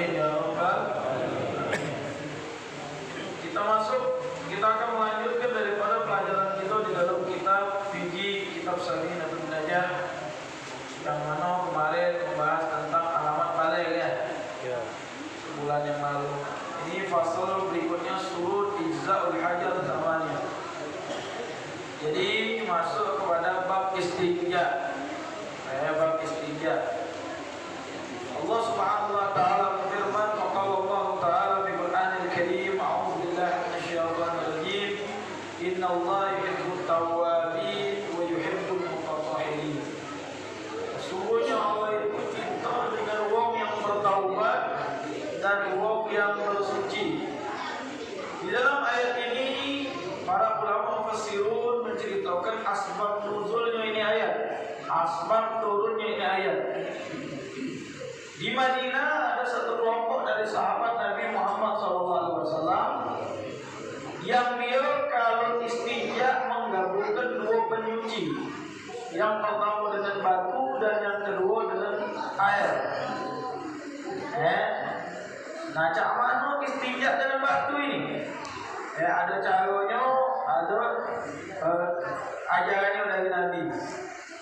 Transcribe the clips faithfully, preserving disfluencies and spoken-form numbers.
Ya Rabbal Alamin. Kita masuk, kita akan melanjutkan daripada pelajaran kita di dalam kitab fikih, kitab Safinatun Najah, yang mana kemarin membahas tentang alamat baligh, ya. Ya. Sebulan yang lalu. Ini fasal berikutnya, surut ijza'ul hajat tsamaniyah. Jadi masuk kepada bab istinja. Eh, bab istinja. Allah Subhanahu wa taala berfirman, qala Allah taala fi Qur'anil Karim, a'udzu billahi minasy syaithanir rajim. Innallaha yuhibbut tawwabin wa yuhibbul mutatahhirin. Sesungguhnya Allah itu cinta dengan wong yang bertaubat dan wong yang bersuci. Di dalam ayat ini, para ulama mufassirun menceritakan asbab nuzulnya ini ayat, asbab turunnya ini ayat. Di Madinah ada satu kelompok dari sahabat Nabi Muhammad sallallahu alaihi wasallam yang dia kalau istinja menggabungkan dua penyuci. Yang pertama dengan batu dan yang kedua dengan air. Eh? Nah, cak mano istinja dengan batu ini? Eh, ada caranya, ada, eh, ajarannya dari Nabi.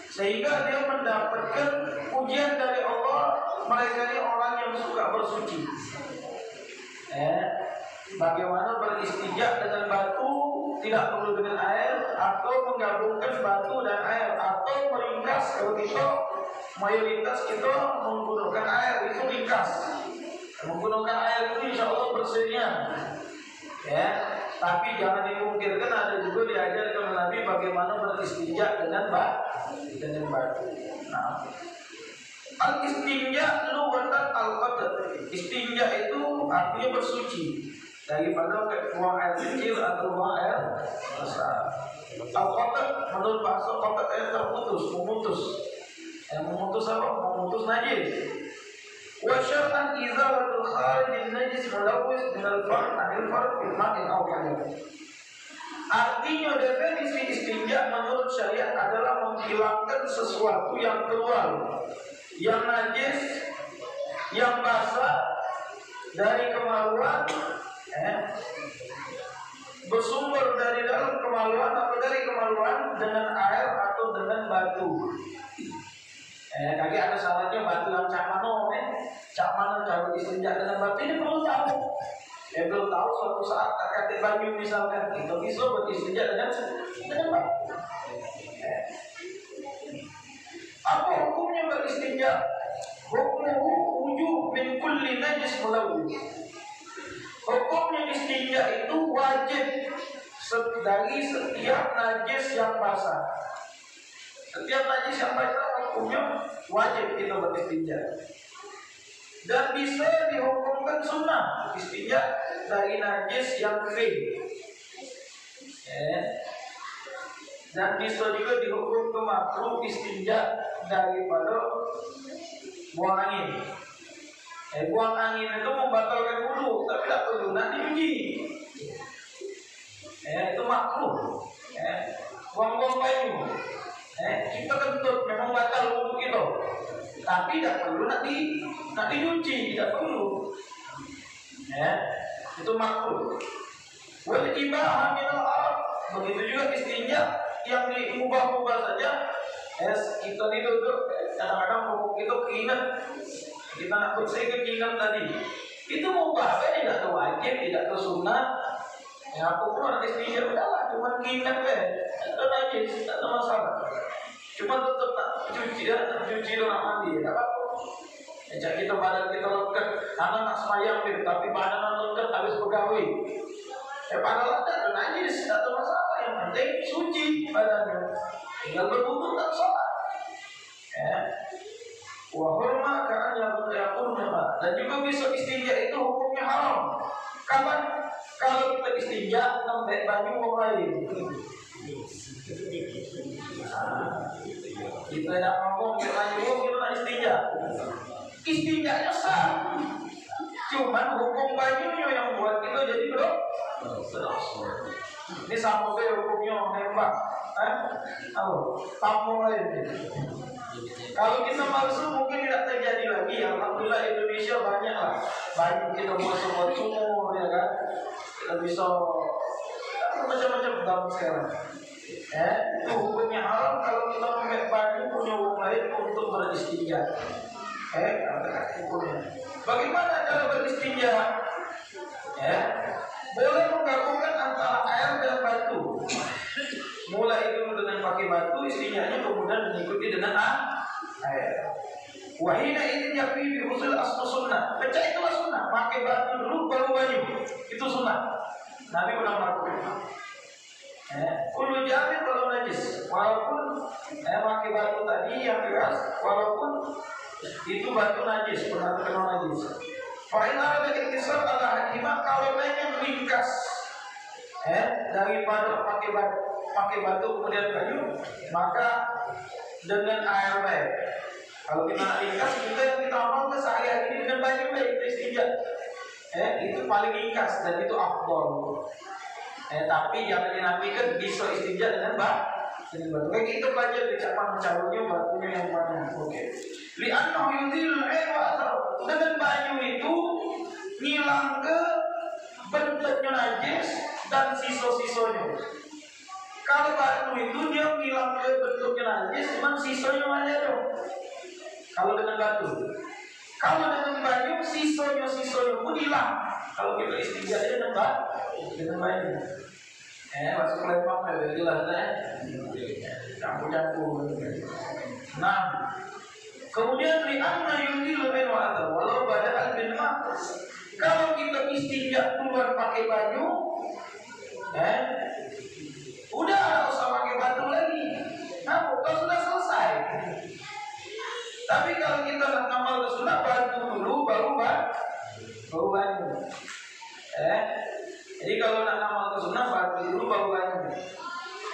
Sehingga dia mendapatkan pujian dari Allah, mereka ini orang yang suka bersuci. Eh, bagaimana beristinja dengan batu tidak perlu dengan air, atau menggabungkan batu dan air, atau meringkas, kalau kita mayoritas kita menggunakan air, itu ringkas. Menggunakan air itu insya Allah bersihnya. Ya, tapi jangan dipungkirkan ada juga diajarkan oleh Nabi bagaimana beristinja dengan ba-, dengan batu. Nah, al-istinja lughatan al-qat'. Istinja itu artinya bersuci daripada buang air kecil atau buang air besar. Al-qat' menurut bahasa qat' itu terputus, memutus. Yang memutus apa? Memutus najis. Wa syar'an izalatul kharijin najis mulawwis minal farj anil farj bil ma'in aw hajar. Artinya, definisi istinja menurut syariat adalah menghilangkan sesuatu yang keluar, yang najis, yang basah dari kemaluan, eh, bersumber dari dalam kemaluan atau dari kemaluan dengan air atau dengan batu. Eh, kagek ada syaratnya batu yang cak mano, eh. Cak mano cara istinja dengan batu ini perlu tahu. Eh, belum tahu suatu saat tak katek banyu misalkan, kita bisa beristinja dengan, dengan batu. Eh. Apa hukumnya beristinja? Hukmuhu wujub min kulli najis mulawwis. Hukumnya istinja itu wajib se-, dari setiap najis yang basah. Setiap najis yang basah hukumnya wajib kita beristinja. Dan bisa dihukumkan sunnah istinja dari najis yang kering. Eh. Dan bisa juga dihukum ke makruh istinja daripada buang angin. Eh, buang angin itu membatalkan wudu, tapi tak perlu nak dicuci. Eh, itu makruh. Eh, buang-buang banyu. Eh, kita kentut memang batal wudu kita. Tapi tak perlu nak di, nak dicuci, tak perlu. Eh, itu makruh. Wal ibaha minal araq. Begitu juga istinja yang diubah-ubah saja. Eh, kita ni duduk, kadang-kadang pokok kita keinget. Kita nak bersih ke keinget tadi. Itu mubah, kan? Tidak tu wajib, tidak tu sunat. Ya, aku pun ada istinja, udahlah, cuma keinget be. Tak ada najis, tak ada masalah. Cuma tetap nak cuci, ya, nak cuci tu nak mandi, tak apa. Ajak kita badan kita lengket, tangan nak semayang dia, tapi badan nak lengket habis begawe. Eh, padahal tak ada najis, tak ada masalah. Yang penting suci badannya. Tinggal berwudu tak salah. Ya. Wa hurma ka'an yakun ma. Dan juga bisa istinja itu hukumnya haram. Kapan? Kalau kita istinja nembek banyu wong lain. Kita tidak ngomong, kita nyuruh, kita nak istinja. Istinjanya sah. Cuman hukum banyunya yang buat kita jadi berdosa. Ini samo be hukumnyo nembak. Eh? Apo? Tamu lain. Kalau kita palsu mungkin tidak terjadi lagi. Alhamdulillah, Indonesia banyak lah. Banyak kita buat sumur, ya kan? Kita bisa macam-macam dalam sekarang. Eh, itu hukumnya haram kalau kita pakai banyu punya orang lain untuk beristinja. Eh, hukumnya. Bagaimana cara beristinja? Eh, boleh menggabungkan antara air dan batu. Mulai dulu dengan pakai batu, istinjanya kemudian mengikuti dengan a-, air. Wahina ini yakfi bi ghusl aslu sunnah. Pecah itulah sunnah. Pakai batu dulu, baru banyu. Itu sunnah. Nabi pernah melakukan. Eh, kullu jamid walau najis. Walaupun, eh, pakai batu tadi yang keras, walaupun itu batu najis, pernah terkena najis. Fa in arada iktisar ala hadima, kalau pengen ringkas, eh, daripada pakai bat-, pakai batu kemudian kayu, maka dengan air baik. Kalau kita nak ringkas, kita yang kita amalkan sehari-hari ini dengan banyu baik, kita istinja. Eh, itu paling ringkas dan itu afdol. Eh, tapi jangan dinafikan bisa istinja dengan ba-, dengan batu. Kan kita belajar di cabang caranya batunya yang mana. Oke. Li annahu yuzilul ain wa athar. Dengan banyu itu ngilang ke bentuknya najis dan sisa-sisanya. Kalau batu itu dia ngilang ke bentuknya najis, cuman sisanya masih ada. Kalau dengan batu. Kalau dengan banyu, sisanya-sisanya pun hilang. Kalau kita istinja aja dengan ba-, dengan banyu. Eh, masuk Palembang, eh, jelas, eh. Campur-campur. Nah, kemudian, li anna yuzilul ain wa athar, walau bada'al bil ma. Kalau kita istinja duluan pakai banyu, eh, udah, tak usah pakai batu lagi. Kenapa? Kan sudah selesai. Tapi kalau kita nak ngamal ke sunat, batu dulu, baru ba-, baru banyu. Eh, jadi kalau nak ngamal ke sunat, batu dulu, baru banyu.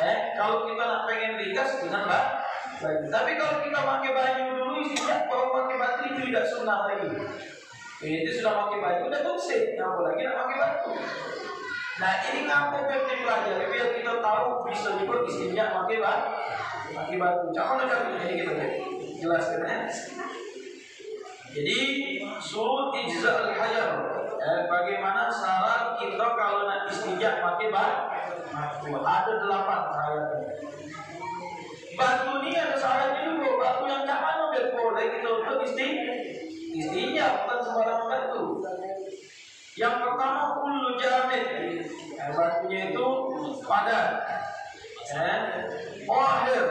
Eh, kalau kita nak pengen ringkas, dengan ba-, banyu. Tapi kalau kita pakai banyu dulu, istinja, baru pakai batu, itu tidak sunat lagi. Itu sudah pakai batu, udah bersih. Nah, apa lagi nak pakai batu? Nah, ini ngapo biar dipelajari, biar kita tahu bisa juga istinja pakai ba-, pakai batu. Cak mano cak ini kita jelaskan, ya. Jadi, surut ijza'ul hajar. Eh, bagaimana syarat kita kalau nak istinja pakai ba-, batu? Ada delapan syaratnya. Batu ni ada syaratnya juga. Batu yang cak mano biar boleh kita untuk isti-, istinja, bukan sembarang batu. Yang pertama, kullu jamid. Eh, batunya itu padat. Eh, tahir.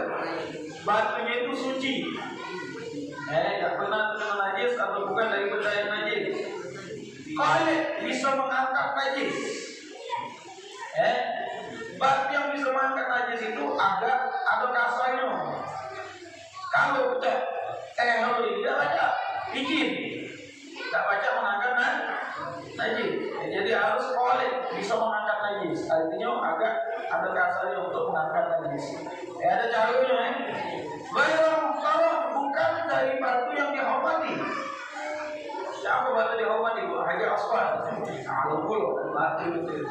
Batunya itu suci. Eh, tak pernah terkena najis atau bukan dari benda yang najis. Khalid, bisa mengangkat najis. Eh, batu yang bisa mengangkat najis itu agak ada kasarnya. Kalau pecah, eh, kalau tidak baca izin, tak baca mengangkat na-, najis. Eh, jadi harus khalid, bisa mengangkat najis. Artinya agak ada kasarnya untuk mengangkat najis. Eh, ada caranya, eh. Ghairu muhtaram, bukan dari batu yang dihormati. Siapa batu dihormati? Hajar Aswad. Nah, lupa loh, batu itu.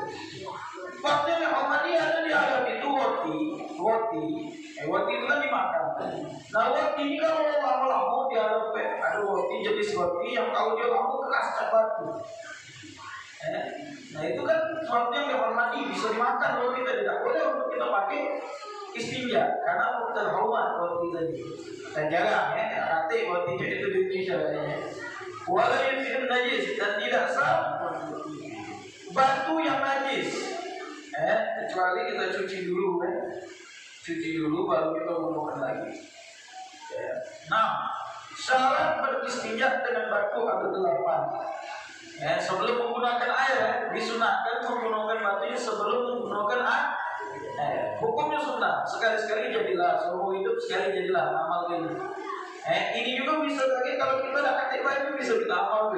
Batu yang dihormati ada di Arab itu roti, roti. Eh, roti itu kan dimakan. Nah, roti ini kan kalau lama-lama di Arab, eh, ada roti, jenis roti yang kalau dia lama keras cak batu. Eh, nah, itu kan sesuatu yang dihormati, bisa dimakan roti tadi. Tidak boleh untuk kita pakai istinja, karena terhormat roti tadi. Dan jarang, ya, katek roti cak itu di Indonesia, ya. Wala yuzhibun najis, dan tidak sah batu yang najis. Eh, kecuali kita cuci dulu, eh. Cuci dulu, baru kita gunakan lagi. Ya. Nah, syarat beristinja dengan batu ada delapan. Ya, sebelum menggunakan air, ya, disunahkan menggunakan batu ini sebelum menggunakan a-, air. Hukumnya sunnah, sekali-sekali jadilah, seumur hidup sekali jadilah, amal ini. Eh, ini juga bisa lagi kalau kita dah katek baju, bisa kita amal.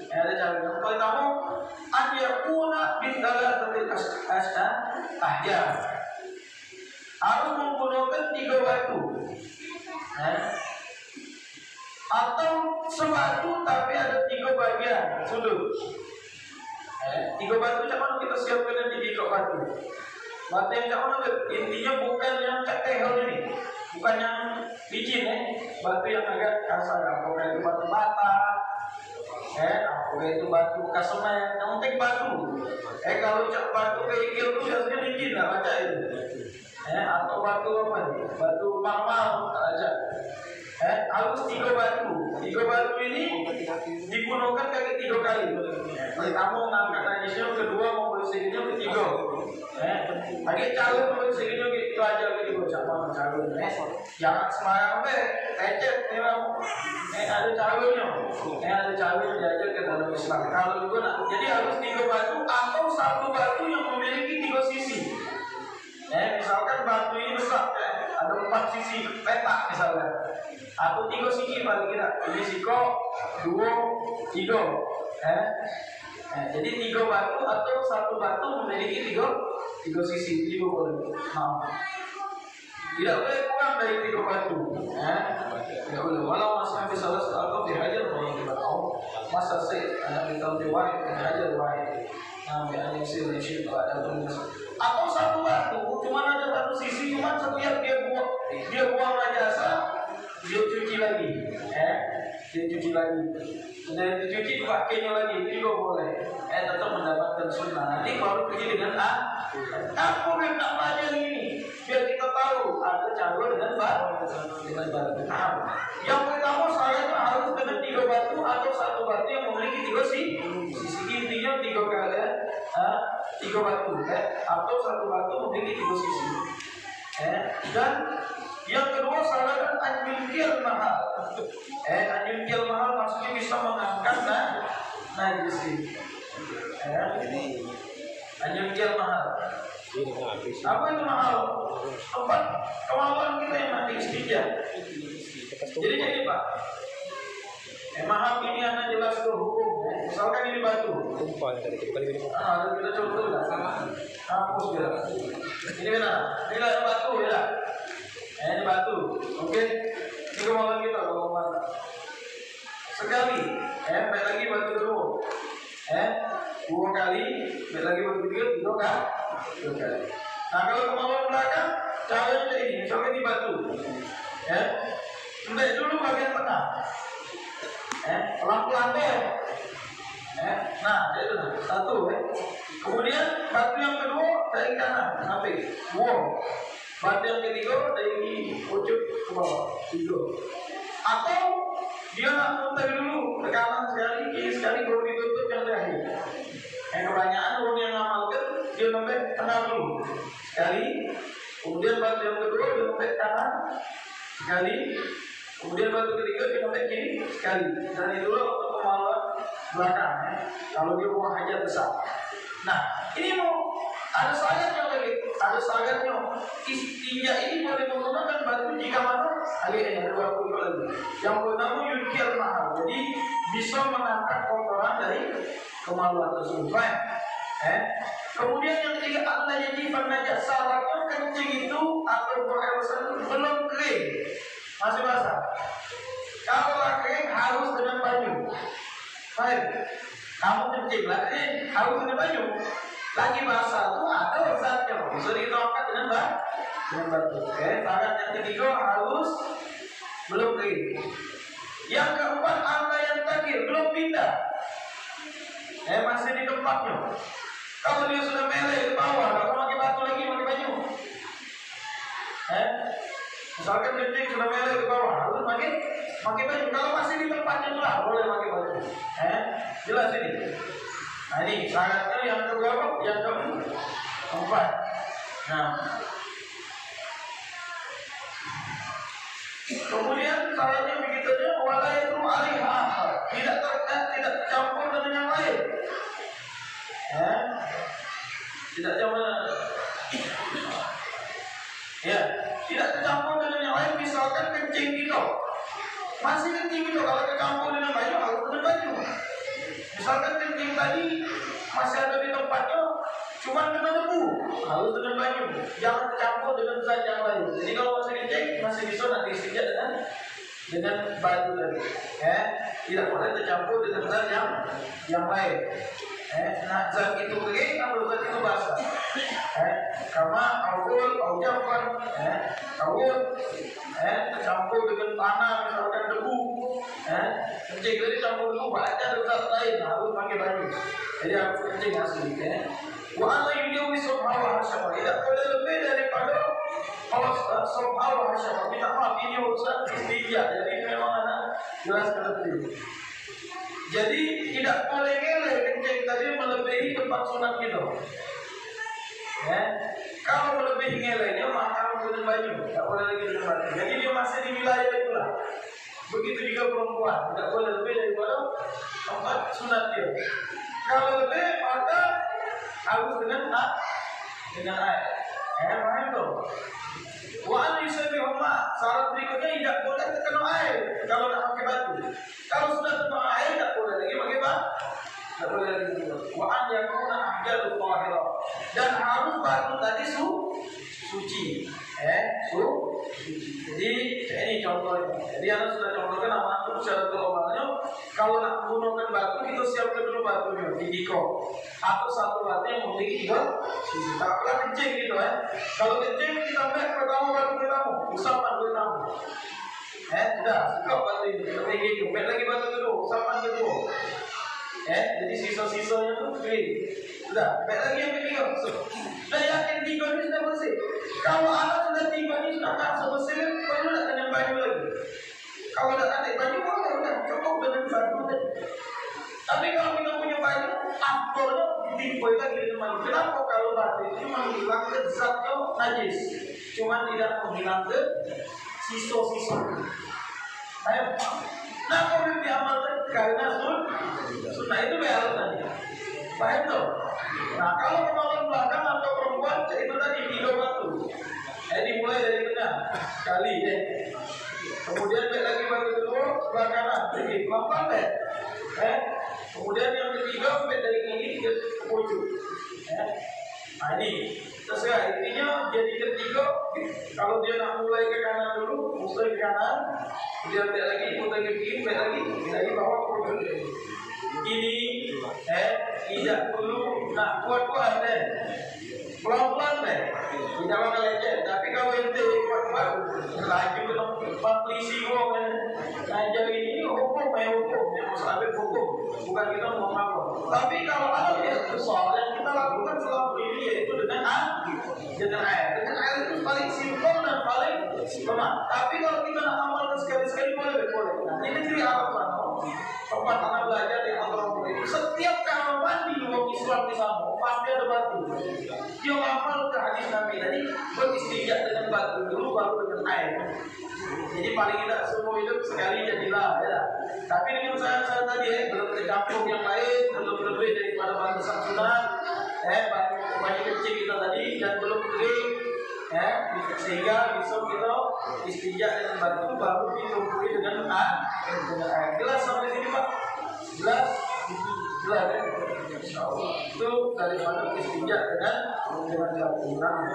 Ya, ada cara. Yang pertama, an yakuna bi thalathatil as-, as-, ahjar. Harus menggunakan tiga batu. Eh? Atau sebatu tapi ada tiga bagian sudut. Eh? Tiga batu macam mana kita siapkan nanti? Batu. Batu yang cak mano tu? Intinyo bukan yang cak tehel ini. Bukan yang licin, eh. Batu yang agak kasar. Apo itu batu bata? Eh, apo itu batu bekas semen? Yang penting batu. Eh, kalu cak batu kerikil tu biasonyo licin lah, pacak itu. Eh, atau batu apo ni? Batu marmal, pacak. Eh, harus tigo batu. Tigo batu ini digunokan kagek tigo kali. Pertamo ngangkat najisnyo, keduo membersihinnyo, ketigo. Eh, lagi caro membersihinnyo gitu aja gitu, samo caro, eh. Jangan sembarang be, lecet memang. Eh, ado caronyo. Eh, ado caronyo diajar ke dalam Islam. Kalu jugo nak, jadi harus tigo batu atau satu batu yang memiliki tigo sisi. Eh, misalkan batu ini besak, eh, ado empat sisi, petak misalkan. Atau tigo sisi paling tidak. Ini sikok, duo, tigo. Eh, eh, jadi tigo batu atau satu batu memiliki tigo, tigo sisi, tigo boleh. Nah, tidak boleh kurang dari tigo batu. Eh, tidak boleh. Walau masih sampai salah satu atau dihajar, kalau tidak tahu. Masa sih, eh, kita lebih wahid, dihajar wahid. Nah, biar yang sih, sih, ada tulis. Atau satu batu, cuman ada satu sisi, cuman setiap dia buang, dia buang najasah, dia cuci lagi, eh, dia cuci lagi. Sudah itu cuci, dipakainya lagi, itu juga boleh. Eh, tetap mendapatkan sunnah. Nanti baru cuci dengan a-, aku minta belajar ini, biar kita tahu ada campur dengan ba-, dengan batu. Nah, yang pertama syaratnya harus dengan tiga batu atau satu batu yang memiliki tiga si-, sisi. Intinya tiga kali, eh, tiga batu, eh, atau satu batu memiliki tiga sisi. Eh, dan yang kedua syaratnya anyunkial mahal. Eh, anyunkial mahal maksudnya bisa mengangkat na-, najis. Eh, anyunkial mahal. Apa itu mahal? Tempat kemampuan kita yang mati istinja. Jadi, jadi Pak, eh, mahal ini anak jelas ke hukum, eh. Misalkan ini batu. Tumpah yang tadi, bukan ini. Ah, kita contoh lah. Hapus dia. Ini benar. Ini lah batu, ya. Eh, ini batu. Oke. Ini kemauan kita, kemauan. Sekali, eh, baik lagi batu kedua. Eh, dua kali, baik lagi batu ketiga, tiga ka-, tiga kali. Nah, kalau kemauan belakang, caranya ini, misalkan ini batu. Eh, ambil dulu bagian tengah. Eh, pelan-pelan deh. Eh, nah, itu nah, satu, eh. Kemudian batu yang kedua dari kanan, sampai dua. Batu yang ketiga dari pucuk ke bawah, tiga. Atau dia nak muter dulu, ke kanan sekali, kiri sekali, baru ditutup yang terakhir. Yang kebanyakan orang yang ngamalkan, dia nembak tengah dulu. Sekali, kemudian batu yang kedua, dia nembak kanan, sekali, kemudian batu ketiga, dia nembak kiri, sekali. Dan itulah untuk pemahaman belakang, ya. Kalau dia buang hajat besar. Nah, ini mau ada syaratnya lagi. Ada syaratnya. Istinja ini boleh menggunakan batu jika mana? Ada, ada dua puluh lagi. Yang pertama, yunkial mahal. Jadi, bisa mengangkat kotoran dari kemaluan tersebut. Baik. Eh? Kemudian yang ketiga, Allah jadi najis. Syaratnya kencing itu atau buang air besar itu belum kering. Masih basah. Kalau lah kering, harus dengan banyu. Baik. Kamu kencing lah, eh, harus kena banyu. Lagi basah tu ada zatnya, bisa kita angkat dengan ba-, dengan batu. Oke, syarat yang ketiga harus belum kering. Yang keempat, Allah yang takdir belum pindah. Eh, masih di tempatnya. Kalau dia sudah melek ke bawah, tak pakai batu lagi, pakai banyu. Eh? Misalkan kencing sudah melek ke bawah, harus pakai, pakai banyu. Kalau masih di tempatnya tu lah, boleh pakai banyu. Eh? Jelas ini? Nah, ini syaratnya yang keberapa? Yang keempat. Nah. Kemudian syaratnya begitu aja, wala yadru alaiha akhar. Tidak ter-, eh, tidak tercampur dengan yang lain. Eh? Tidak campur. Ya, tidak tercampur dengan yang lain, misalkan kencing kita. Masih kencing kita, kalau tercampur dengan banyu, harus dengan banyu. Misalkan kencing tadi masih ada di tempatnya, cuman kena debu, harus dengan banyu. Jangan tercampur dengan zat yang lain. Jadi kalau masih kencing, masih bisa nak diistinja dengan, dengan batu tadi. Ya, tidak boleh tercampur dengan zat yang, yang lain. Eh, nah, zat itu kering atau zat itu basah? Eh, kama, aul, au jafan, eh, aul, eh, tercampur dengan tanah, misalkan debu, eh, kencing tadi campur debu, banyak ada zat lain, harus pakai banyu. Jadi harus kencing asli, eh. Wa ala yujawi subha wa hasyafah. Tidak boleh lebih daripada, oh, subha wa hasyafah. Minta maaf, ini urusan istinja. Jadi memang anak jelaskan dulu. Jadi tidak boleh ngelai kencing tadi melebihi tempat sunat kita. Ya. Kalau melebihi ngelainya, maka harus dengan banyu. Tidak boleh lagi dengan banyu. Jadi dia masih di wilayah itulah. Begitu juga perempuan, tidak boleh lebih daripada tempat sunat dia. Kalau lebih, maka harus dengan a-, dengan air. Ya, paham tu? Wa an yusabbihuma, syarat berikutnya tidak boleh terkena air kalau nak pakai batu. Kalau sudah terkena air, tidak boleh lagi pakai batu. Tidak boleh lagi pakai batu. Wa an yakuna ahjaru tahirah. Dan harus batu tadi su-, suci. Eh, su-, suci. Jadi, ini contohnya. Jadi, anak sudah contohkan nama aku secara globalnya. Kalau nak menggunakan batu, kita siapkan dulu batunya, tiga. Atau satu batu yang memiliki tiga sisi. Tak pernah kencing gitu, eh. Kalau kencing, kita ambil pertama batu pertama, usapan pertama. Eh, sudah, sikap batu ini, kita tinggi tu. Ambil lagi batu kedua, usapan kedua. Eh, jadi sisa-sisanya tu clean. Sudah, ambil lagi yang ketiga. Sudah yakin tiga ni sudah bersih. Kalau anak sudah tiga ni sudah tak bersih, perlu tak dengan banyu lagi? Kalau dah tak ada banyu, boleh, udah cukup dengan batu tadi. Tapi kalau kita punya banyu, afdolnya ditimbun lagi dengan banyu. Kenapa? Kalau batu itu menghilangkan zat yang najis, cuman tidak menghilangkan sisa-sisa. Paham? Nah, kalau diamalkan karena sun-, sunnah itu biar tadi. Paham tu? Nah, kalau kemaluan belakang atau perempuan, itu tadi tiga batu. Jadi mulai dari tengah kali, ya. Kemudian ambil lagi batu kedua sebelah kanan, jadi pelan-pelan deh. Eh, kemudian yang ketiga ambil dari kiri ke pojok. Eh, nah, ini terserah, intinya jadi ketiga. Kalau dia nak mulai ke kanan dulu, muter ke kanan, dia ambil lagi, muter ke kiri, ambil lagi, dari bawah ke pojok. Ini, eh, tidak perlu nak kuat-kuat deh. Pelan-pelan deh. Tidak bakal lecet. Tapi kalau ente kuat-kuat, laju ke tempat polisi gua kan. Nah, jadi ini hukum, eh, hukum. Yang mustahil hukum. Bukan kita mau apa. Tapi kalau ada yang besar yang kita lakukan selama ini, yaitu dengan a-, dengan air. Dengan air itu paling simpel dan paling lemah. Tapi kalau kita nak amalkan sekali-sekali, boleh, boleh. Nah, ini negeri Arab sana. Tempat anak belajar di Hadramaut itu, setiap kamar mandi orang Islam di sana pasti ada batu. Dia ngamal ke hadis Nabi tadi, beristinja dengan batu dulu, baru dengan air. Jadi paling tidak seumur hidup sekali jadilah, ya. Tapi dengan syarat-syarat tadi, eh, belum tercampur yang lain, belum lebih daripada batasan sunat, eh, banyu, banyu kencing kita tadi, dan belum kering, eh, sehingga bisa kita istinja dengan batu, baru ditumpui dengan a-, dengan air. Jelas sampai sini, Pak? Jelas? Jelas, ya? Insya Allah. Itu daripada istinja dengan, dengan batu. Nah.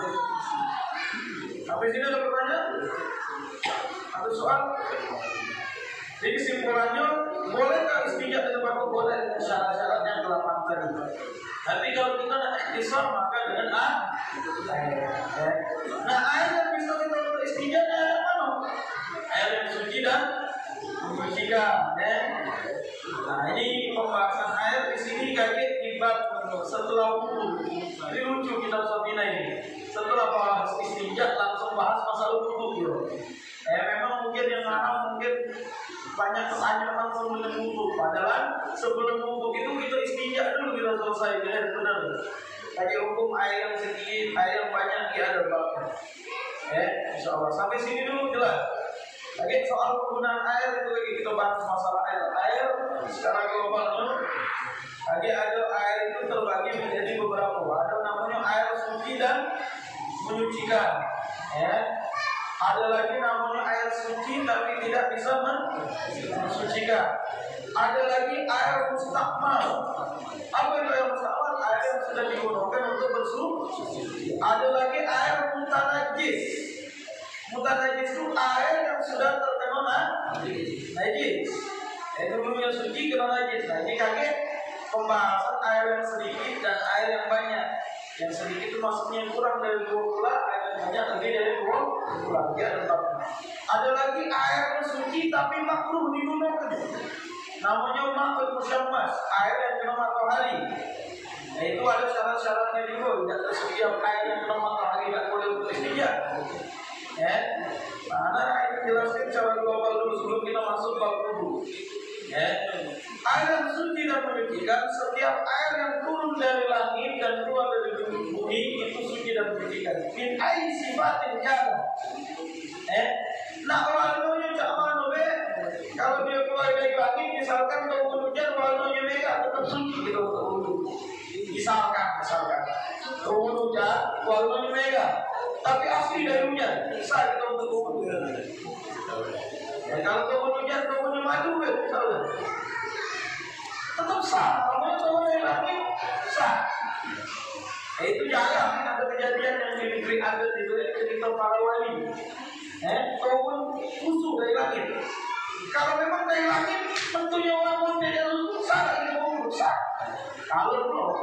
Sampai sini ada pertanyaan? Ada soal? Jadi kesimpulannya, bolehkah istinja dengan batu? Boleh, dengan syarat-syarat yang delapan tadi. Tapi kalau kita nak ihtisar, maka dengan a-, air. Ya. Nah, air yang bisa kita untuk istinja, air yang mana? Air yang suci dan menyucikan, ya. Nah, ini pembahasan air di sini kaget di bab setelah wudu. Jadi lucu kitab Safina ini. Setelah bahas istinja, langsung bahas masalah wudu, gitu. Eh, memang mungkin yang ngarang mungkin banyak pertanyaan sebelum wudu. Padahal sebelum wudu itu kita istinja dulu, kita selesai, ya, benar. Tadi hukum air yang sedikit, air yang banyak, dia ada babnya. Eh, insya Allah. Sampai sini dulu jelas. Lagi soal penggunaan air itu lagi kita bahas masalah air. Air secara global tu, lagi ada air itu terbagi menjadi beberapa. Ada namanya air suci dan menyucikan. Ya. Ada lagi namanya air suci tapi tidak bisa men-, mensucikan. Ada lagi air mustakmal. Apa itu air mustakmal? Air yang sudah digunakan untuk bersuci. Ada lagi air mutanajis. Mutanajis itu air yang sudah terkena na-, najis. Eh, dulunya suci kena najis. Nah, ini kaget. Pembahasan air yang sedikit dan air yang banyak. Yang sedikit itu maksudnya kurang dari dua bulan, air yang banyak lebih dari dua bulan. Dia ada bab. Ada lagi air yang suci tapi makruh digunakan. Namanya ma'ul musyammas, air yang kena matahari. Nah, itu ada syarat-syaratnya juga. Tidak setiap air yang kena matahari tidak boleh untuk istinja. Ya. Nah, nah, kita jelaskan secara global dulu sebelum kita masuk bab wudu. Ya. Air yang suci dan menyucikan, setiap air yang turun dari langit dan keluar dari bumi itu suci dan menyucikan. Min ayi sifatin kana. Eh, nak warnanya cak mana be? Kalau dia keluar dari langit, misalkan turun hujan, warnanya merah, tetap suci kita untuk wudu. Misalkan, misalkan turun hujan, warnanya merah, tapi asli dari hujan, sah kita untuk wudu. Ya, kalau turun hujan, turunnya madu, kan, misalnya, tetap sah. Kalau turun dari langit, sah. Eh, itu jarang ada kejadian yang di negeri adat itu, ya, cerita para wali. Eh, turun susu dari langit. Kalau memang dari langit, tentunya orang pun tidak susah, itu pun susah. Kalau belum,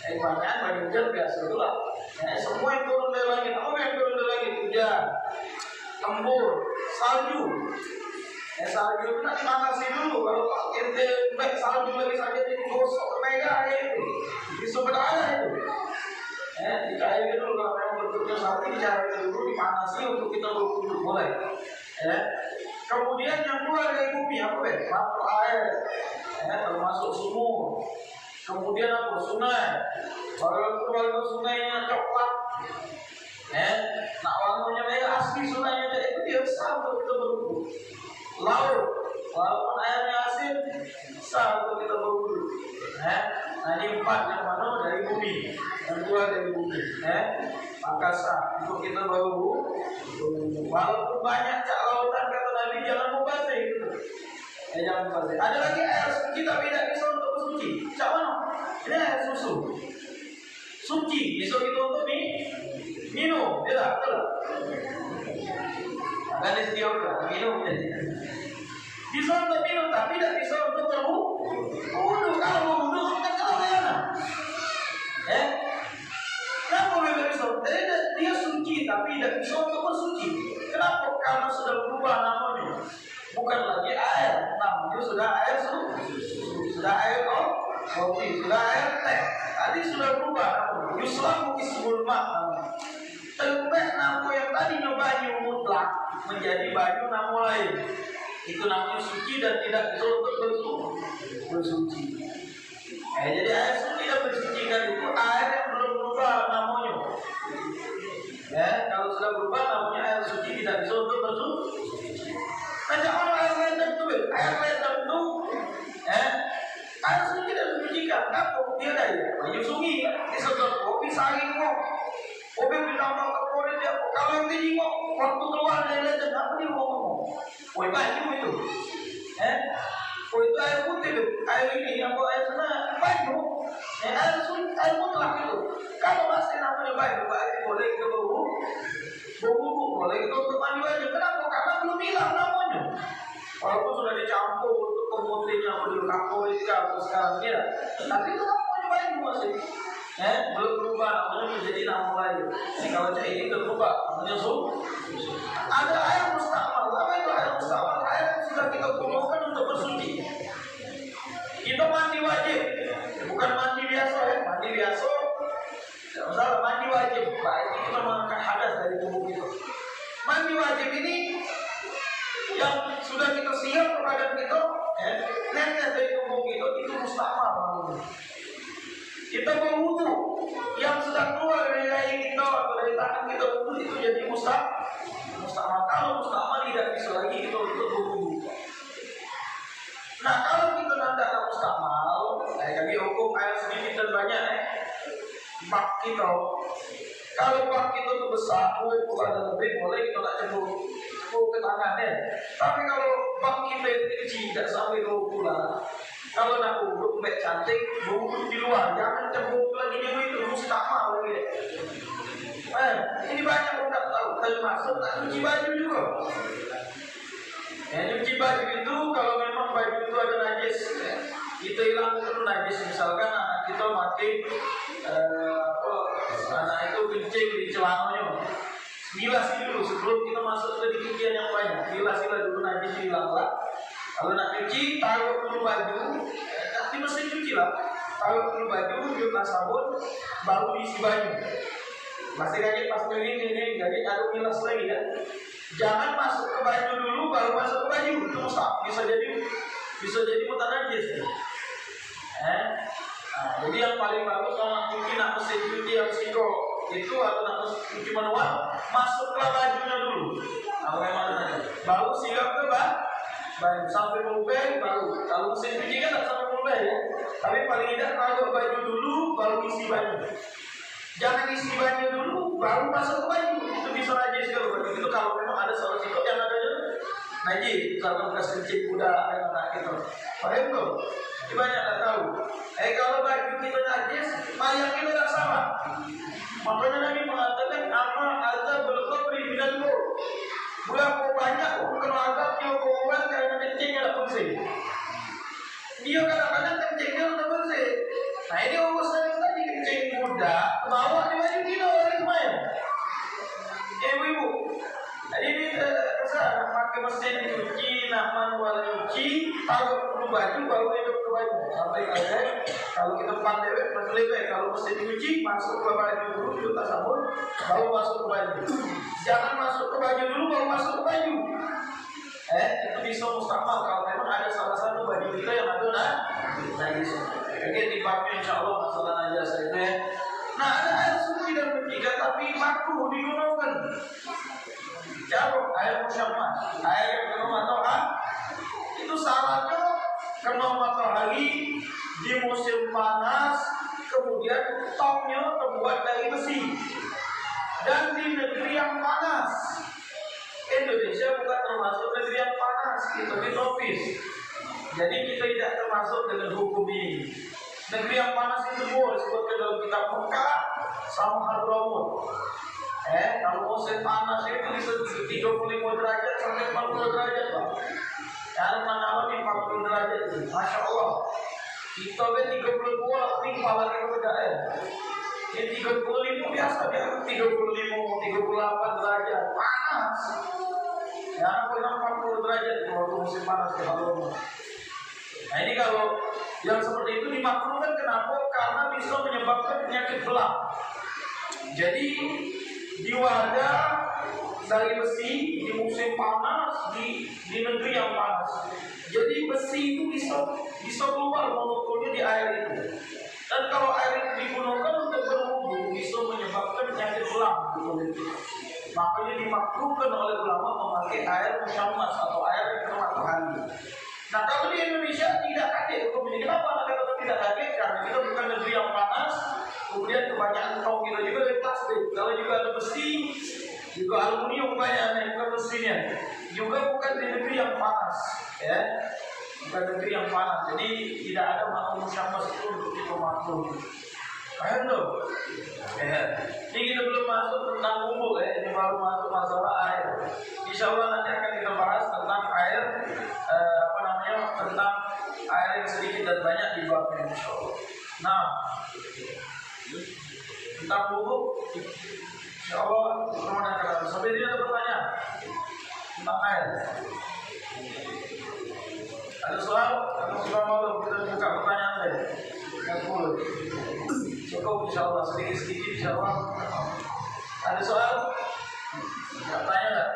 eh, banyak, banyak hujan biasa itulah. Eh, semua yang turun dari langit, apa yang turun dari langit? Hujan, embun, salju. Eh, salju itu nak dipanasi dulu. Kalau ente baik salju lagi saja, jadi gosok, mega itu. Bisa berdarah itu. Eh, dicairkan dulu, kalau memang bentuknya sapi, dicairkan dulu, dipanasi untuk kita berwudu mulai. Ya. Kemudian yang keluar dari bumi apa, be? Mata air. Ya, termasuk sumur. Kemudian apa? Sungai. Kalau keluar ke sungainya coklat. Ya, nak warnanya merah asli sungainya, jadi itu dia sah untuk kita berwudu. Laut, walaupun airnya asin, sah untuk kita berwudu. Eh, nah, ini empat yang mana dari bumi, yang keluar dari bumi. Eh, maka sah untuk kita berwudu. Walaupun banyak cak lautan, kata Nabi, jangan mubazir gitu. Eh, jangan mubazir. Ada lagi air suci tapi tidak bisa untuk bersuci. Cak mana? Ini air susu. Suci, bisa kita untuk mi-, minum, ya tak? Betul tak? Ada istilah minum jadi. Bisa untuk minum, tapi tidak bisa untuk berwu-, wudu. Kalau berwudu, kan kalau saya nak. Eh? Kenapa tidak bisa? Jadi dia, dia suci, tapi tidak bisa untuk bersuci. Kenapa? Karena sudah berubah namanya. Bukan lagi air, namanya sudah air su-, sudah air ko-, kopi, sudah air teh. Tadi sudah berubah. Yuslabu ismul ma namanya. Terubah nama yang tadinya banyu mutlak menjadi banyu nama lain. Itu namanya suci dan tidak bisa untuk bersu-, bersuci. Eh, jadi air suci yang mensucikan itu air yang belum berubah namanya. Ya, kalau sudah berubah namanya air suci, tidak bisa untuk bersuci. Nah, cak mana air rendam tu, be? Air rendam tu, eh, air suci dan mensucikan. Kenapa? Dia dari banyu sungai, kan? Disedot kopi sehari dua. Kopi ditambah ke kulit dia. Kalau yang dijingok, waktu keluar dari rendam, apa dia ngomong? Woi, banyu itu. Eh? Woi, itu air putih tu. Air ini, apa air sana? Banyu. Eh, air sun-, air mutlak itu. Kalau masih namanya banyu, berarti boleh kita berwudu. Berwudu boleh kita untuk mandi wajib. Kenapa? Karena belum hilang namanya. Walaupun sudah dicampur untuk pemutihnya, apa dulu, kaporit kah, apa sekarang, ya. Tapi itu namanya banyu masih. Eh, belum berubah namanya menjadi nama lain. Kalau cak ini udah berubah, namanya su-, ada air mustamal. Apa itu air mustamal? Air yang sudah kita gunakan untuk bersuci. Kita mandi wajib, bukan mandi biasa, ya. Mandi biasa, tidak masalah. Mandi wajib, berarti kita mengangkat hadas dari tubuh kita. Mandi wajib ini yang sudah kita siram ke badan kita, ya, netes dari tubuh kita, itu mustamal namanya. Kita berwudu, yang sudah keluar dari leher kita atau dari tangan kita wudu, itu jadi musta-, mustamal. Kalau mustamal, tidak bisa lagi kita untuk berwudu. Nah, kalau kita nandak nak mustamal, eh, jadi hukum air sedikit dan banyak, eh, bak kita. Kalau bak kita tu besar, oh, kurang lebih boleh kita nak cebur, cebur ke tangan, eh. Tapi kalau bak kita itu kecil, tidak sampai dua puluh lah. Kalau nak wudu, baik cantik, wudu di luar, jangan cebur lagi di itu, mustamal lagi. Eh, ini banyak orang tak tahu, termasuk nak cuci baju juga. Ya, cuci baju itu, kalau memang baju itu ada najis, ya, Kita ilang itu najis, misalkan anak kita mati, eh, apa, anak itu kencing di celananya. Bilasi dulu sebelum kita masuk ke cucian yang banyak. Bilasilah dulu, najis hilanglah. Kalau nak cuci, taruh dulu baju, eh, tak di mesin cuci lah. Taruh dulu baju, cuci sabun, baru isi banyu. Masih lagi pas ini, ini, jadi taruh bilas lagi ya. Jangan masuk ke baju dulu, baru masuk ke baju. Itu mustahil. Bisa jadi, bisa jadi mutanajis. Eh? Nah, jadi yang paling bagus kalau nak cuci, nak mesin cuci yang siko itu atau nak mesin cuci manual, masuklah bajunya dulu. Kalau memang ada. Baru siram ke ba-, baju sampai berubah, baru. Kalau mesin cuci kan tak sampai berubah ya. Tapi paling tidak taruh baju dulu, baru isi baju. Jangan isi banyu dulu, baru masuk ke banyu. Itu bisa najis kalau banyu itu, kalau memang ada salah sikok yang ada najis. Karena bekas kencing kuda, ada anak gitu. Paham tu? Ini banyak tak tahu. Eh, kalau banyu kita najis, mayat kita tak sama. Makanya Nabi mengatakan, "Ama azabul qabri minal maut." Berapa banyak orang kena azabnya orang karena kencingnya tak bersih. Dia kadang-kadang kencingnya udah bersih. Nah, ini urusan yang tadi, kencing kuda, bawa di baju kita dari semayang. Ibu-ibu, jadi ini, eh, besar, nak pakai mesin cuci, nak manual cuci, taruh dulu baju, baru hidup ke baju. Sampai kalian, kalau kita pan dewek, masuk lebih. Kalau mesin cuci, masuk ke baju dulu, kita sabun, baru masuk ke baju. Jangan masuk ke baju dulu, baru masuk ke baju. Eh, itu bisa mustahil kalau memang ada salah satu baju kita yang ada na-, najis. Oke, di bab insya Allah masalah najis itu ya. Nah, ada air suci dan bertiga tapi makruh digunakan. Jawab, air musyammas, air yang kena matahari. Itu syaratnya kena matahari di musim panas, kemudian tongnya terbuat dari besi dan di negeri yang panas. Indonesia bukan termasuk negeri yang panas, kita di tropis. Jadi kita tidak termasuk dengan hukum ini. Negeri yang panas itu dua disebutkan dalam kitab Mekah sama Hadramut. Eh, kalau musim panas itu bisa tiga puluh lima derajat sampai empat puluh derajat, Pak. Yang mengalami empat puluh derajat itu, masya Allah. Kita kan tiga puluh dua, tapi kepala kita beda, eh. Yang tiga puluh lima biasa dia, tiga puluh lima, tiga puluh delapan derajat, panas. Ya, pernah empat puluh derajat kalau musim panas di Hadramut. Nah, ini kalau yang seperti itu dimakruhkan, kenapa? Karena bisa menyebabkan penyakit belang. Jadi, di wadah dari besi di musim panas, di, di negeri yang panas. Jadi, besi itu bisa, bisa keluar molekul di air itu. Dan kalau air itu digunakan untuk berwudu, bisa menyebabkan penyakit belang di kulit. Makanya dimakruhkan oleh ulama memakai air musyammas atau air yang kena matahari. Nah, kalau di Indonesia tidak ada hukum ini. Kenapa anak kata tidak ada? Karena kita bukan negeri yang panas, kemudian kebanyakan tong kita juga dari plastik. Kalau juga ada besi, juga aluminium banyak, bukan besinya. Juga bukan di negeri yang panas, ya. Bukan negeri yang panas, jadi tidak ada makruh musyammas itu untuk kita makruh. Paham tu? Ya. Ini kita belum masuk tentang wudu, ya. Ini baru masuk masalah air. Insya Allah nanti akan kita bahas tentang air, eh, apa namanya, tentang air yang sedikit dan banyak di babnya, insya Allah. Nah, tentang wudu, insya Allah, kita akan sampai dia ada pertanyaan tentang air. Ada soal? Ada soal malam kita buka pertanyaan deh. Yang sepuluh. Cukup, insya Allah, sedikit-sedikit, insya Allah. Ada soal? Nak tanya tak?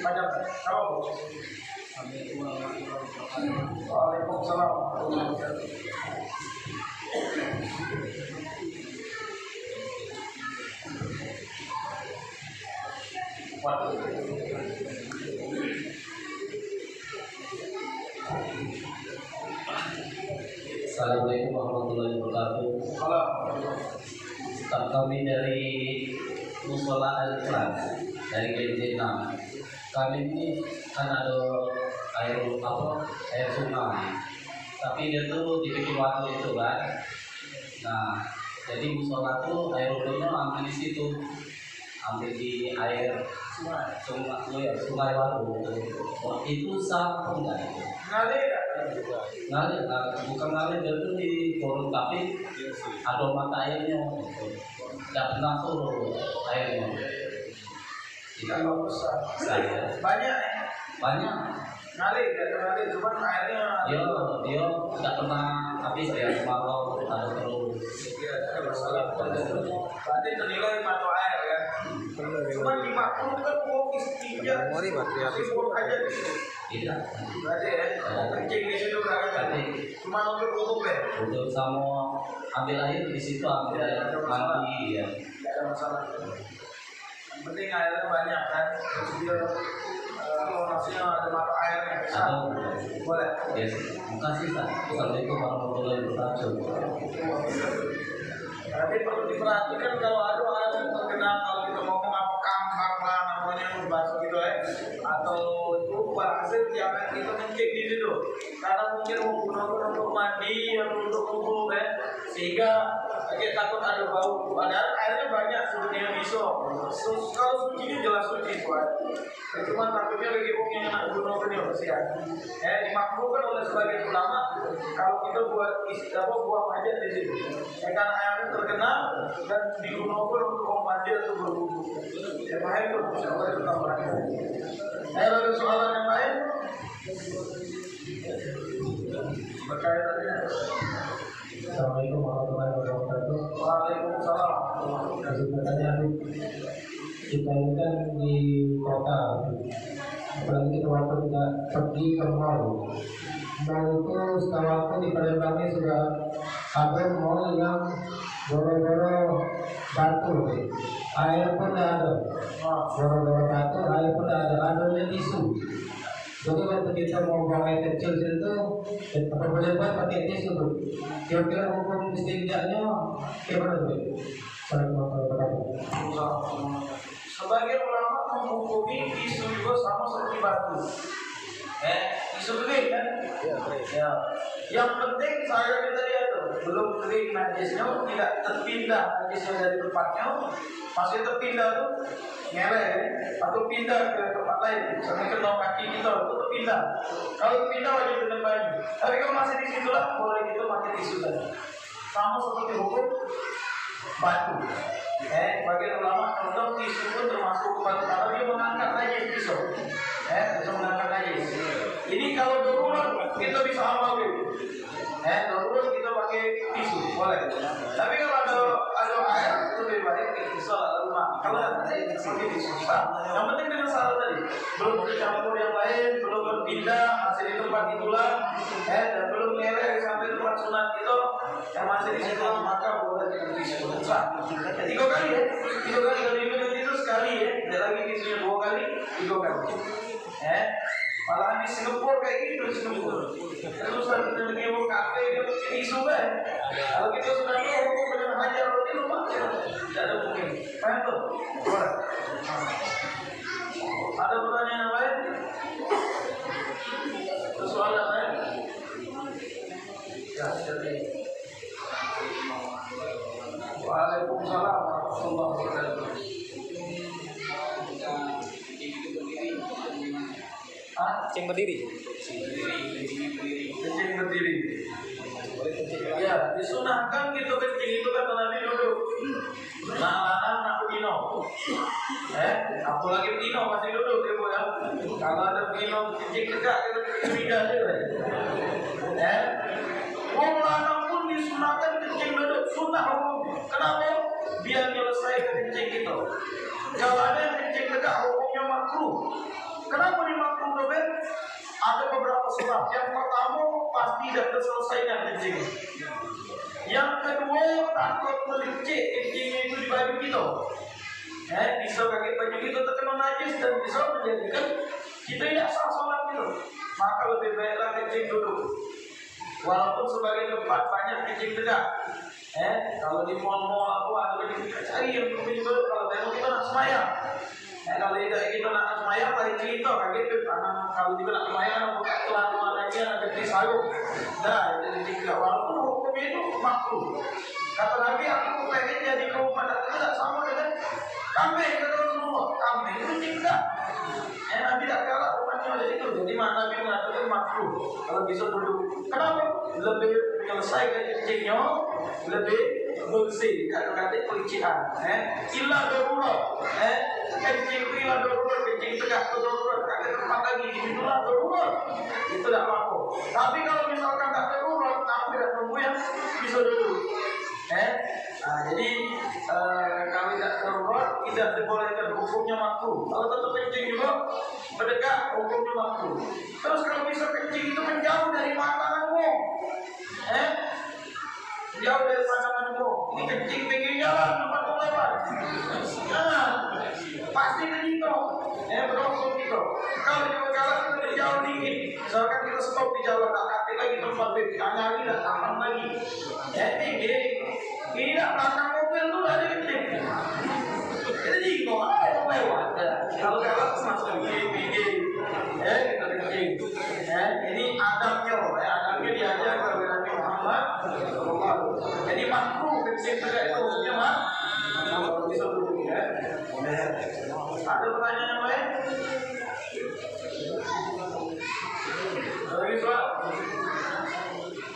Macam apa? Waalaikumsalam. Assalamualaikum warahmatullahi wabarakatuh. Salam. Kami dari Musola Al Ikhlas, dari G T enam. Kami ini kan ada air, apa, air sungai. Tapi dia tu dibikin waduk itu kan. Nah, jadi musola tu air wuduknya ambil di situ. Ambil di air sungai, sungai, oh ya, Sungai Waru. Waktu itu sah apa enggak itu? Ngalir enggak? Ngalir, ah, bukan ngalir, dia tuh di gorong, tapi ada mata airnya. Enggak pernah surut airnya. Tidak. Kalau besar. Besar, ya. Banyak, ya? Banyak. Ngalir, dia ngalir, cuman airnya. Dia, dia tidak pernah habis, ya, kemarau ada terus. Iya, ada masalah. Berarti ternilai mata air, ya. Cuman dimaklumkan, wong istinja, mari, mari, habis, wong aja. Tidak. Berarti, ya, kencing di situ, kan? Berarti. Cuma untuk wudhu, ya? Untuk sama ambil air di situ, ambil air mandi, ya. Tidak ada masalah. Yang penting airnya banyak, kan. Terus dia, eh, kalau nasinya ada mata airnya, bisa. Ada. Boleh. Ya, makasih, Pak. Assalamualaikum warahmatullahi wabarakatuh. Tapi perlu diperhatikan kalau ada orang yang terkena, kalau kita ngomong apa, kampak lah namanya, bahasa gitu, eh, atau itu, barhasil jangan kita kencing di situ. Karena mungkin mau gunakan untuk mandi atau untuk wudhu, eh, sehingga kita takut ada bau. Padahal airnya banyak sebenarnya, bisa. Su-, kalau sucinya jelas suci itu air. Ya, cuma takutnya bagi orang yang nak gunakan yang kesian. Eh, dimakruhkan oleh sebagian ulama kalau kita buat is-, apa, buang hajat di situ. Ya, karena airnya terkenal dan digunakan untuk orang mandi atau berwudu. Ya, paham tu? Insya Allah itu tambah. Eh, ada soalan yang lain? Berkaitan dengan. Assalamualaikum warahmatullahi wabarakatuh. Waalaikumsalam. Jadi, pertanyaan, kita ini kan di kota, apalagi kita waktu kita pergi ke mall. Mall itu, setahu aku, di Palembang ini sudah ada mall yang goro-goro batu, air pun tidak ada. Goro-goro batu, air pun tidak ada. Adanya tisu. Jadi, waktu kita mau buang air kecil situ, apa boleh buat pakai tisu tu? Kira-kira hukum istinjaknya gimana tu? Assalamualaikum warahmatullahi wabarakatuh. Sebagian ulama menghukumi tisu juga sama seperti batu. Eh, tisu kering, kan? Ya, kering. Ya. Yang penting saya tadi ada, belum kering najisnya, tidak terpindah najisnya dari tempatnya, masih terpindah tu, ngelek, atau pindah ke tempat lain, misalnya kena kaki kita, itu terpindah. Kalau pindah wajib dengan banyu. Tapi kalau masih di situlah, boleh kita pakai tisu tadi. Sama seperti hukum batu. Eh, bagian ulama kalau tisu pun termasuk hukum batu karena dia mengangkat najis tisu. Eh, bisa mengangkat najis. Ini kalau darurat kita bisa amal dulu. Eh, darurat kita pakai tisu, boleh. Tapi kalau ada, ada air, lebih baik kita sholat rumah. Kalau ada air, pakai tisu. Nah, yang penting dengan syarat tadi, belum tercampur yang lain, belum berpindah, masih di tempat itulah, eh, dan belum ngelek sampai tempat sunat itu, yang masih di situ, maka boleh dengan tisu. Sah. Tiga kali, ya, tiga kali, kalau itu sekali, ya, tidak lagi tisunya dua kali, tiga kali. Eh, malahan di Singapura kayak gitu, di Singapura. Terus ada negeri orang kafir, dia bikin isu, kan? Kalau kita sudah tahu hukum dengan hajar roti, lupa, ya. Tidak ada mungkin. Paham tu? Boleh. Ada pertanyaan yang lain? Persoalan lain? Ya, jadi. Waalaikumsalam warahmatullahi wabarakatuh. Hah? Kencing berdiri. Kencing berdiri. Ya, disunahkan kita kencing itu kata Nabi duduk. Nah, lanang nak betina. Eh, apalagi betina masih duduk dia, Bu, ya. Kalau ada betina kencing tegak, kita pindah dia. Eh, wong lanang pun disunahkan kencing duduk, sunah hukum. Kenapa? Biar nyelesaikan kencing kita. Kalau ada yang kencing tegak, hukumnya makruh. Kenapa dimakruh, Ben? Ada beberapa sebab. Yang pertama, pasti dah terselesaikan kencing. Yang kedua, takut melicik kencing itu di baju kita. Eh, bisa kaki baju kita terkena najis dan bisa menjadikan kita tidak sah sholat itu. Maka lebih baiklah kencing duduk. Walaupun sebagian tempat banyak kencing tegak. Eh, kalau di mall-mall apa, ada kencing tegak, cari yang kencing duduk. Kalau memang kita nak sembahyang. Eh, kalau tidak kita nak sembahyang, lain cerita. Kaget tu, anak kalau kita nak sembahyang, nak buka celana lagi, ada di sarung. Dah, itu kencing tegak. Walaupun hukum itu makruh. Kata Nabi, aku pengen jadi kau pada tidak sama dengan Kambing, kata Rasulullah, kambing itu tidak. Eh, Nabi tak galak umatnya macam itu. Jadi, ma-, Nabi mengatakan makruh kalau bisa dulu. Kenapa? Lebih menyelesaikan kencingnya, lebih bersih. Kata-kata pelicikan. Eh, illa darurat. Eh, kencing itu illa darurat, kencing tegak ke darurat, tak ada tempat lagi. Itulah darurat. Itu tak apa-apa. Tapi kalau misalkan tak darurat, Nabi tidak nunggu yang bisa dulu. Eh, Nah, jadi, eh, kalau tidak darurat, tidak dibolehkan, hukumnya makruh. Kalau tetap kencing juga, mendekat, hukumnya makruh. Terus kalau bisa kencing itu menjauh dari mata dan wong. Eh? Jauh dari mata dan wong. Ini kencing pinggir jalan, tempat wong lewat. Nah, pasti ke situ. Eh, berosok gitu. Kalau di Bengkala itu jauh dikit. Misalkan kita stop di jalan, tak kate lagi tempat B B, nyari dah tahan lagi. Eh, pinggir. Ini dah belakang mobil tu dah dikit. Jadi, kok ada yang lewat? Dah. Kalau lewat, masuk pinggir, pinggir. Eh, kita kencing. Eh, ini adabnya, ya, adabnya diajar oleh Nabi Muhammad sallallahu alaihi wasallam. Jadi, makruh kencing tegak itu, hukumnya mak-, makruh. Bisa dulu, ya. Ada pertanyaan yang lain? Ada lagi soal?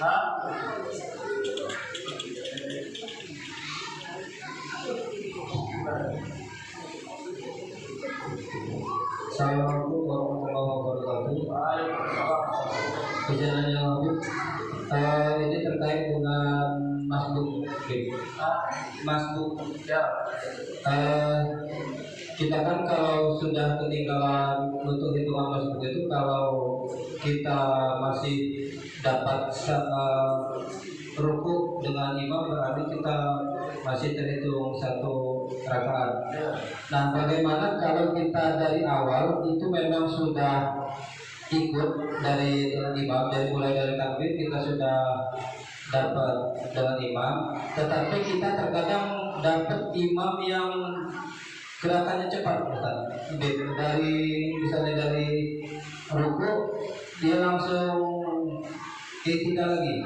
Hah? Assalamualaikum warahmatullahi wabarakatuh. Izin nanya, Habib. Eh, ini terkait dengan masbuk, Habib. Masbuk. Ya. Eh, kita kan kalau sudah ketinggalan untuk hitungan masbuk itu, kalau kita masih dapat sa-, eh, rukuk dengan imam, berarti kita masih terhitung satu rakaat. Nah, bagaimana kalau kita dari awal itu memang sudah ikut dari imam, dari, mulai dari takbir kita sudah dapat dengan imam, tetapi kita terkadang dapat imam yang gerakannya cepat, Ustaz. Dari, misalnya dari rukuk, dia langsung i'tidal lagi.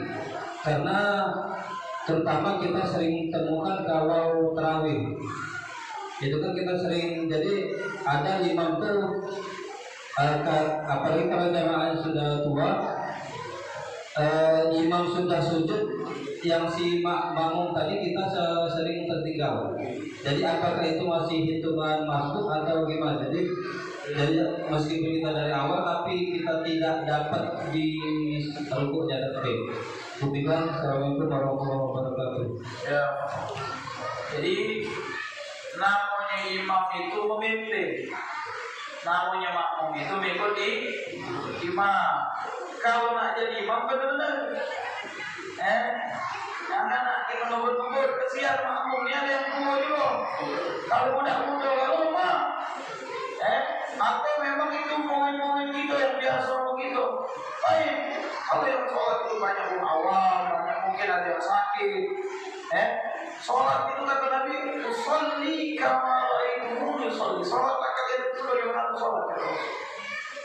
Karena terutama kita sering temukan kalau tarawih, itu kan kita sering, jadi ada imam tuh, eh, ka-, apalagi kalau jamaahnya sudah tua, eh, imam sudah sujud, yang si ma-, makmum tadi kita se-, sering tertinggal. Jadi, apakah itu masih hitungan masbuk atau gimana? Jadi, jadi meskipun kita dari awal, tapi kita tidak dapat di rukuknya, tapi. Demikian, assalamualaikum warahmatullahi wabarakatuh. Ya. Jadi, namanya imam itu memimpin. Namanya makmum itu mengikut i-, imam. Kalau nak jadi imam, bener-bener. Eh? Jangan nak kita ngebut-ngebut. Kesian makmum ni, ada yang tua juga. Kalau budak muda, kalau lemah. Eh? Atau memang itu pemimpin kita yang biasa begitu. Baik. Kalau yang sholat itu banyak orang awam, banyak mungkin ada yang sakit. Eh? Sholat itu kata Nabi, "Usalli kama ra'aitumuni usalli." Sholatlah kalian itu sebagaimana aku sholat, kata Nabi.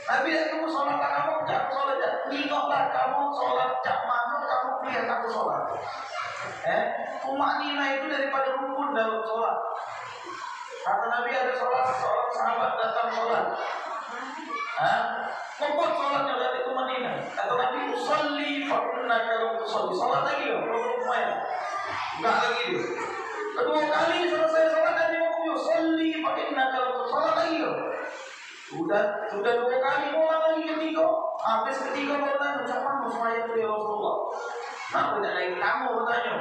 Nabi dak nyuruh sholatlah kamu, cak aku sholat, cak. Ningoklah kamu sholat cak mana kamu melihat aku sholat. Eh, tumakninah itu daripada rukun dalam sholat. Kata Nabi, ada sholat, seorang sahabat datang sholat. Hah? Ngebut sholatnya, dak ada tumakninah. Kata Nabi, "Usalli fa innaka lam tusalli." Sholat lagi, yo, belum sembahyang. Enggak lagi dia. Kedua kali selesai sholat, Nabi ngomong, "Usalli fa innaka lam tusalli." Sholat lagi, yo. Sudah, sudah dua kali, ulang lagi ketiga. Habis ketiga, baru tanya, "Cak mana sembahyang tu, ya Rasulullah?" Kenapa tak ada yang tamu bertanya?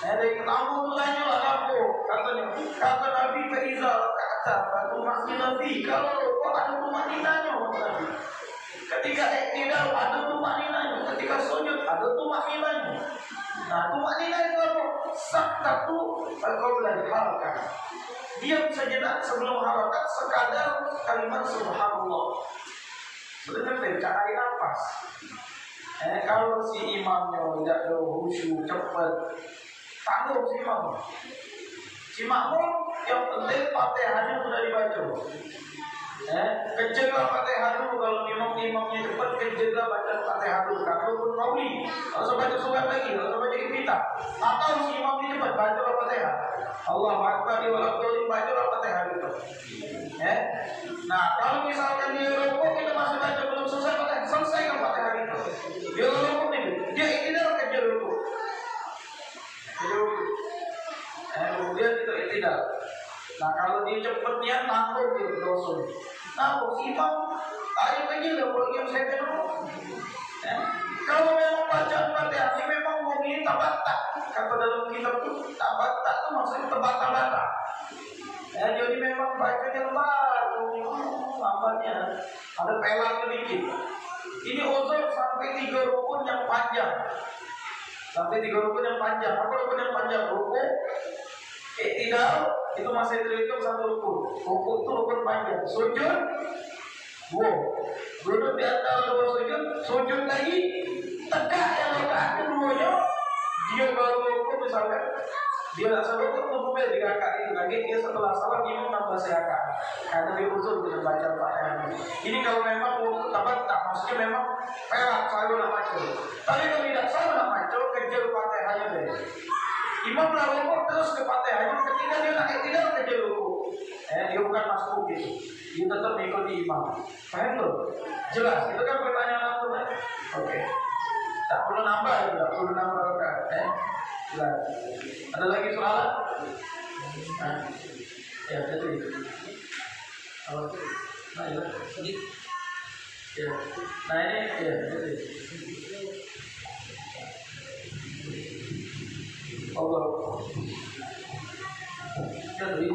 Ada yang tamu tu tanya lah, apa? Katanya, kata Nabi, "Fa iza raka'ta fatumaninah fi." Kalau rukuk ada tumakninahnya, kata Nabi. Ketika iktidal ada tumakninahnya, ketika sujud ada tumakninahnya. Nah, tumakninah itu apa? Saktatu qabla harakah. Diam sejenak sebelum harakat, sekadar kalimat subhanallah. Sebenarnya cari nafas. Eh, kalau si imamnya tidak ada khusyuk, cepat, tanggung si imam. Si makmum, yang penting Fatihahnya sudah dibaca. Eh, kencinglah Fatihah dulu. Kalau imam, imamnya cepat, kencinglah baca Fatihah dulu. Kalau pun mauli, tak usah baca surat lagi, tak usah baca iftitah. Atau si imamnya cepat, bacalah Fatihah. Allahu Akbar, dia wala dhalin, baca lah Fatihah gitu. Eh? Nah, kalau misalkan dia rukuk, kita masih baca belum selesai Fatihah, selesaikan Fatihah gitu. Dia rukuk nih, dia iktidal, kejar rukuk. Kejar rukuk. Eh, kemudian kita iktidal. Nah, kalau dia cepet nian, tanggung dia dosa. Nah, bos imam, ayo aja lah, kalau yang saya kenal. Ya. Kalau memang bacaan Fatihah ini memang wong ini tabatak. Kata dalam kitab tu, tabatak tu maksudnya terbata-bata. Ya, jadi memang bacanya lambat, lambatnya. Ada pelaknya dikit. Ini uzur sampai tiga rukun yang panjang. Sampai tiga rukun yang panjang. Apa rukun yang panjang? Rukun, iktidal, itu masih terhitung satu rukun. Rukun itu rukun panjang. Sujud, dua. Duduk di antara dua sujud, sujud lagi, tegak yang rakaat keduanya, dia baru rukun misalkan. Dia rasa rukun, rukun dia di rakaat itu lagi, dia setelah salam, imam nambah serakaat. Karena dia uzur dengan baca Fatihah. Ini kalau memang waktu tabatak, maksudnya memang perak, selalu nak baca. Tapi kalau tidak salah nak baca, kejar Fatihahnya deh. Imam lah rukuk, terus ke Fatihahnya, ketika dia nak iktidal, kejar rukuk. Eh, dia bukan masbuk gitu. Dia tetap mengikuti imam. Paham tu? Jelas. Itu kan pertanyaan aku kan. Oke. Tak perlu nambah itu, tak perlu nambah kan. Eh? Jelas. Ada lagi soalan? Nah. Ya, itu. Apa? Nah, ya. Ya. Nah, ini, ya, itu. Allah. Kan ini.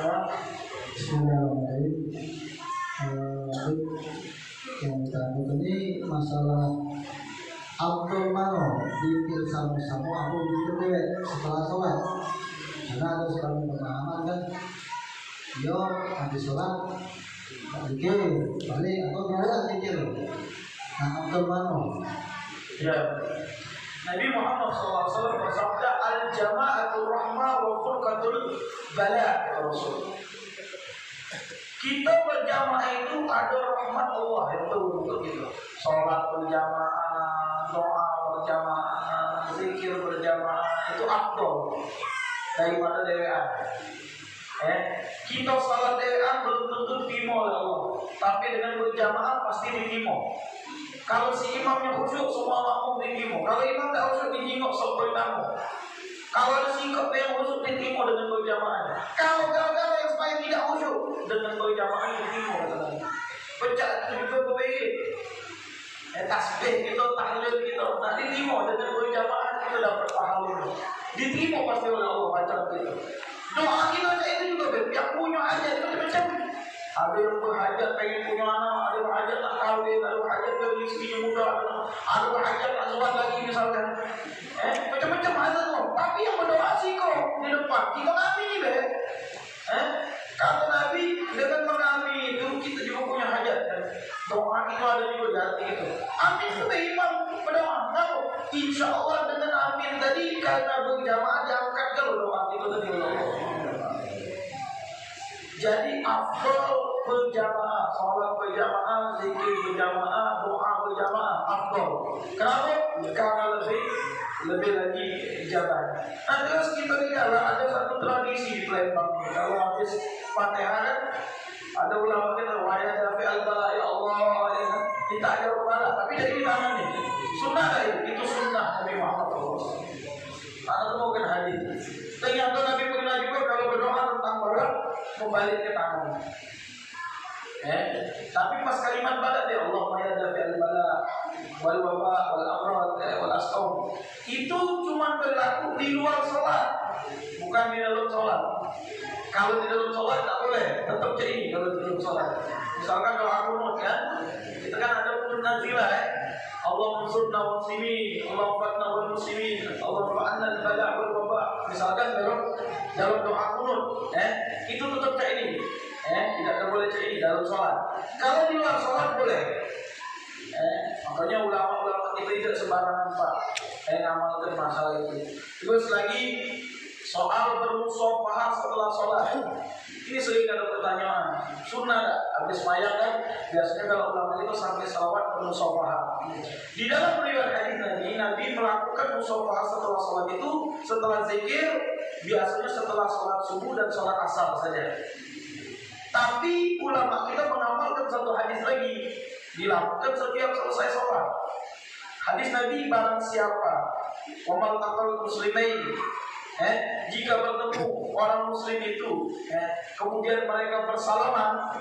Ah, Bismillahirrahmanirrahim. Eh, yang utama ini masalah afdol mano, zikir samo-samo atau zikir dewek setelah sholat. Karena ada sebagian pemahaman kan, yo, habis sholat, zikir, balik, atau dewek zikir. Nah, afdol mano? Ya. Nabi Muhammad sallallahu alaihi wasallam bersabda, "Al-jama'atu rahmah wa furqatul bala," kata Rasul. Kita berjamaah itu ada rahmat Allah yang turun untuk kita. Sholat berjamaah, doa berjamaah, zikir berjamaah, itu afdol daripada dewean. Eh, kita sholat dewean belum tentu diterima oleh Allah, tapi dengan berjamaah pasti diterima. Kalau si imamnya khusyuk, semua makmum diterima. Kalau imam tak khusyuk, dijingok sok pertama. Kalau ada sikap yang khusyuk, diterima dengan berjamaah. Kalau gara-gara yang supaya tidak khusyuk, dengan berjamaah diterima, kata Nabi. Pecah itu juga berbeda. Eh, tasbih kita, tahlil kita, nanti lima dengan berjamaah kita dapat pahala. Diterima pasti oleh Allah bacaan kita. Doa kita cak itu juga, Beb. Yang punya hajat macam-macam. Ada yang berhajat pengen punya anak, ada berhajat nak kahwin, ada berhajat dari istrinya muda, ada, ada berhajat nak zuan lagi misalkan. Eh, macam-macam hajat tu. Tapi yang berdoa siko di depan, kita ngamini, Beb. Eh, kata Nabi, dengan mengamin itu kita juga punya hajat. Doa itu ada juga di hati itu. Amin itu beriman, berdoa. Tahu? Insya Allah dengan amin tadi, karena berjamaah diangkat kalau doa itu tadi oleh Allah. Jadi afdal berjamaah, salat berjamaah, zikir berjamaah, doa berjamaah, afdal. Kenapa? Karena lebih, lebih lagi jalan. Nah, terus kita ni galak ada satu tradisi di Palembang ni. Kalau habis Fatihah kan, ada ulama kita, "Wa ya dafi al bala, ya Allah, ya." Minta jawab bala, tapi dari tangan ni. Sunnah dah itu, itu sunnah Nabi Muhammad sallallahu alaihi wasallam. Ada tu bukan hadis. Ternyata Nabi pernah juga kalau berdoa tentang bala, membalik ke tangan. Eh, tapi pas kalimat bala dia, "Allahumma ya dafi'al bala wal waba wal amrad, eh, wal asqam." Itu cuma berlaku di luar sholat, bukan di dalam sholat. Kalau di dalam sholat tak boleh, tetap cak ini kalau di dalam sholat. Misalkan doa kunut kan, kita kan ada kunut nazilah, eh. Allahumma ansurna wal muslimin, Allahumma ansurna wal muslimin, Allahumma anna al bala wal waba. Misalkan dalam, dalam doa kunut, eh, itu tetap cak ini. Eh, tidak boleh cak ini dalam sholat. Kalau di luar sholat boleh. Eh, makanya ulama-ulama kita tidak sembarangan, Pak. Eh, ngamalkan masalah itu. Terus lagi, Soal bermusafahah setelah sholat. Ini sering ada pertanyaan. Sunnah tak? Habis sembahyang kan, biasanya kalau ulama itu sampai salawat bermusafahah. Di dalam riwayat hadis Nabi, Nabi melakukan musafahah setelah sholat itu, setelah zikir, biasanya setelah sholat subuh dan sholat asar saja. Tapi ulama kita mengamalkan satu hadis lagi, dilakukan setiap selesai sholat. Hadis Nabi, barang siapa, "Wa mal taqal muslimain," eh, jika bertemu orang muslim itu, eh, kemudian mereka bersalaman,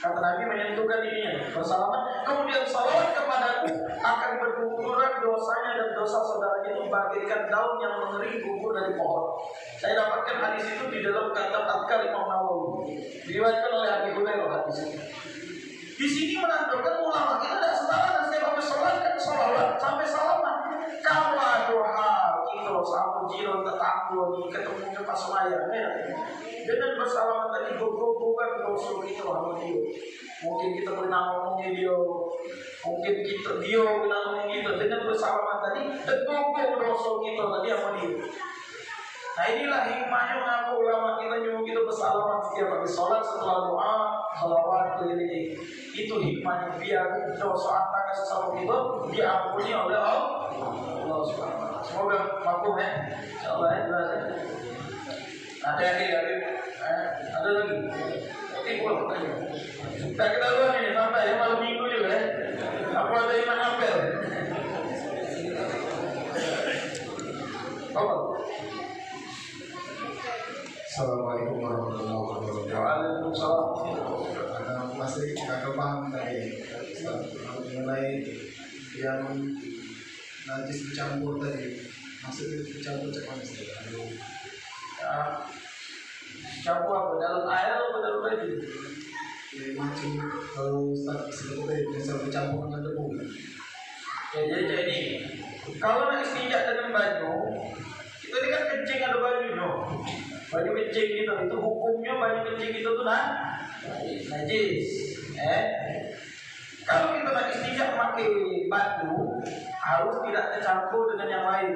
kata Nabi menyentuhkan dirinya, bersalaman, kemudian salawat kepadaku, akan berguguran dosanya dan dosa saudaranya itu bagaikan daun yang mengering gugur dari pohon. Saya dapatkan hadis itu di dalam kitab Adkar Imam Nawawi. Diriwayatkan oleh Abi Hurairah hadis itu. Di sini menandakan ulama kita tidak sembarangan, setiap habis sholat kan salawat sampai salaman. Kalu ado hal kita samo jiran tetangga ni ketemunya pas sembahyang, ya. Dengan bersalaman tadi, berhubungan dosa kita sama dia. Mungkin kita pernah ngomongin dia, mungkin kita, dia pernah ngomongin kita. Dengan bersalaman tadi, terhubung dosa kita tadi sama dia. Nah, inilah hikmahnya mengapa ulama kita nyuruh kita bersalaman setiap habis sholat, setelah doa, salawat, keliling. Itu hikmahnya, biar dosa antara sesama kita diampuni oleh Allah Subhanahu wa Taala. Semoga mafhum, ya. Insyaallah, ya, jelas, ya. Ada lagi, ada, eh, ada lagi. Oke, pulang. Tak ketahuan ini, sampai ya malam minggu juga, ya. Apa ada yang apel? Apa? Assalamualaikum warahmatullahi wabarakatuh. Waalaikumsalam. Ah, masih kagak paham tadi, Ustaz, mengenai yang najis bercampur tadi. Maksudnya bercampur cak mana, Ustaz? Aduh. Ya. Campur apa? Dalam air apa dalam baju? Ya, macam kalau Ustaz sebut tadi, misal bercampur dengan debu. Ya, jadi, jadi, kalau nak istinja dengan banyu, kita ni kan kencing ada banyunyo. Banyu kencing kita itu, hukumnyo banyu kencing kita tu nah, najis. Eh? Kalau kita nak istinja pakai batu, harus tidak tercampur dengan yang lain.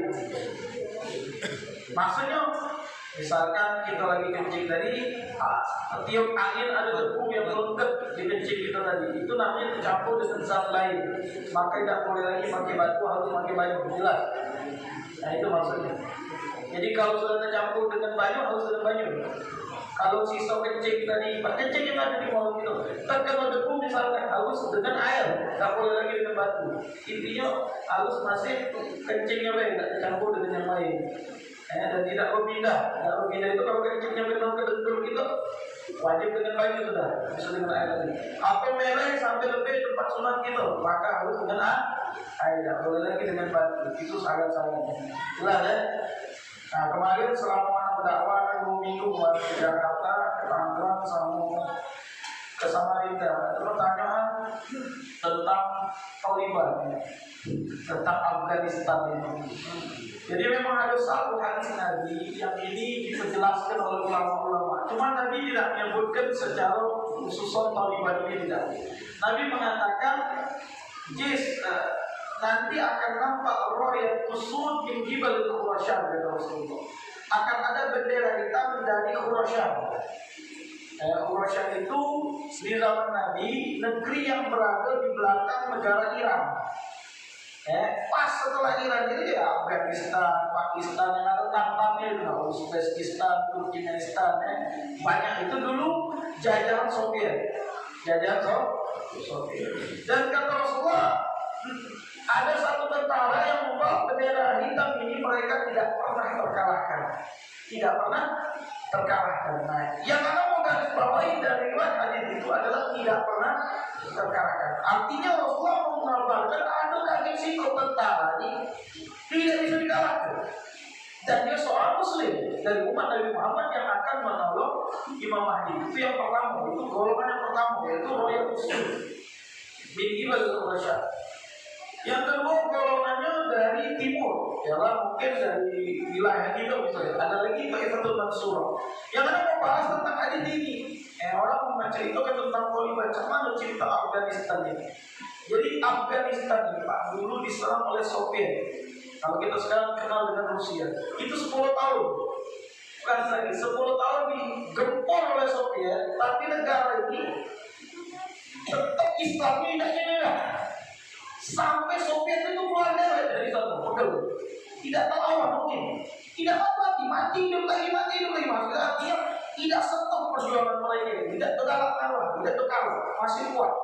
Maksudnya, misalkan kita lagi kencing tadi, ah, tiup angin ada debu yang melengket di kencing kita tadi, itu namanya tercampur dengan zat lain. Maka tidak boleh lagi pakai batu, harus pakai banyu. Jelas? Nah, itu maksudnya. Jadi, kalau sudah tercampur dengan banyu, harus dengan banyu. Kalau sisa kencing tadi, kencing yang ada di mulut itu, terkena debu misalkan, harus dengan air, tak boleh lagi dengan batu. Intinya, harus masih kencingnya baik, tak tercampur dengan yang lain. Eh, dan tidak berpindah. Tidak berpindah itu kalau kencingnya pindah ke dengkul kita, wajib dengan banyu sudah, bisa dengan air tadi. Atau meleh sampai lebih tempat sunat kita, maka harus dengan a-, air, tidak boleh lagi dengan batu. Itu syarat-syaratnya. Jelas, ya? Nah, kemarin selama berdakwah kan dua minggu kemarin ke Jakarta, ke Tangerang, sama ke Samarinda. Ada pertanyaan tentang Taliban, ya, tentang Afghanistan ini. Jadi, memang ada satu hadis Nabi yang ini diperjelaskan oleh ulama-ulama. Cuma Nabi tidak menyebutkan secara khususan Taliban ini, tidak. Nabi mengatakan, "Jis, eh, nanti akan nampak rayatun sud min qibalil Khurasan," kata Rasulullah. Akan ada bendera hitam dari Khurasan. Eh, Khurasan itu di zaman Nabi, negeri yang berada di belakang negara Iran. Eh, pas setelah Iran itu ya Afghanistan, Pakistan, yang ada tantangnya itu, nah, Uzbekistan, Turkmenistan, ya. Banyak itu dulu jajahan Soviet. Jajahan So-, Soviet. Dan kata Rasulullah, ada satu tentara yang membawa bendera hitam ini, mereka tidak pernah terkalahkan. Tidak pernah terkalahkan. Nah, yang ana mau garis bawahi dari riwayat hadis itu adalah tidak pernah terkalahkan. Artinya, Rasulullah mengabarkan ada kagek sikok tentara ni tidak bisa dikalahkan. Dan dia seorang muslim dari umat Nabi Muhammad yang akan menolong Imam Mahdi. Itu yang pertama, itu golongan yang pertama, yaitu rayatun sud min qibalil Khurasan. Yang kedua, golongannya dari timur, ialah mungkin dari wilayah kita misalnya. Ada lagi Taifatul Mansurah. Yang mana mau bahas tentang hadis ini. Eh, orang menceritakan tentang Taliban, macam mana cerita Afghanistan ini. Jadi, Afghanistan ini, Pak, dulu diserang oleh Soviet. Kalau kita sekarang kenal dengan Rusia, itu sepuluh tahun. Bukan lagi sepuluh tahun digempur oleh Soviet, tapi negara ini tetap Islamnya tidak nyerah. Sampai Soviet itu keluar dari, dari sana, betul. Tidak terlawan mungkin. Tidak apa, mati, mati, hidup lagi, mati, hidup lagi. Maksudnya artinya tidak stop perjuangan mereka ini. Tidak tergalak kalah, tidak terkalah, masih kuat.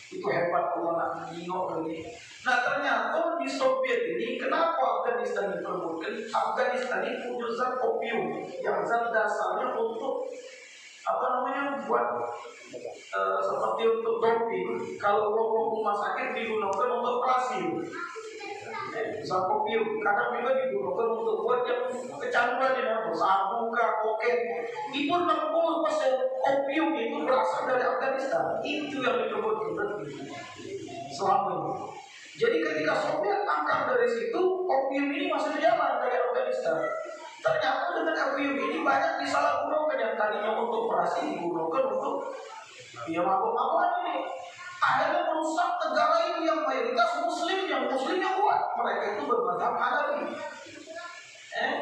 Itu hebat Allah nak nengok lagi. Nah, ternyata di Soviet ini, kenapa Afghanistan diperebutkan? Afghanistan ini punya zat opium yang zat dasarnya untuk, apa namanya, buat, eh, seperti untuk doping. Kalau wong rumah sakit digunakan untuk operasi. Eh, zat opium kadang juga digunakan untuk buat yang kecanduan ini, apa, sabu kah, kokain. Itu enam puluh persen opium itu berasal dari Afghanistan. Itu yang disebut selama ini. Jadi ketika Soviet angkat dari situ, opium ini masih berjalan dari Afghanistan. Ternyata dengan opium ini banyak disalahgunakan, yang tadinya untuk operasi digunakan untuk, ya, mabuk-mabukan ini. Akhirnya merusak negara ini yang mayoritas Muslim, yang Muslimnya kuat. Mereka itu bermazhab Hanafi. Eh,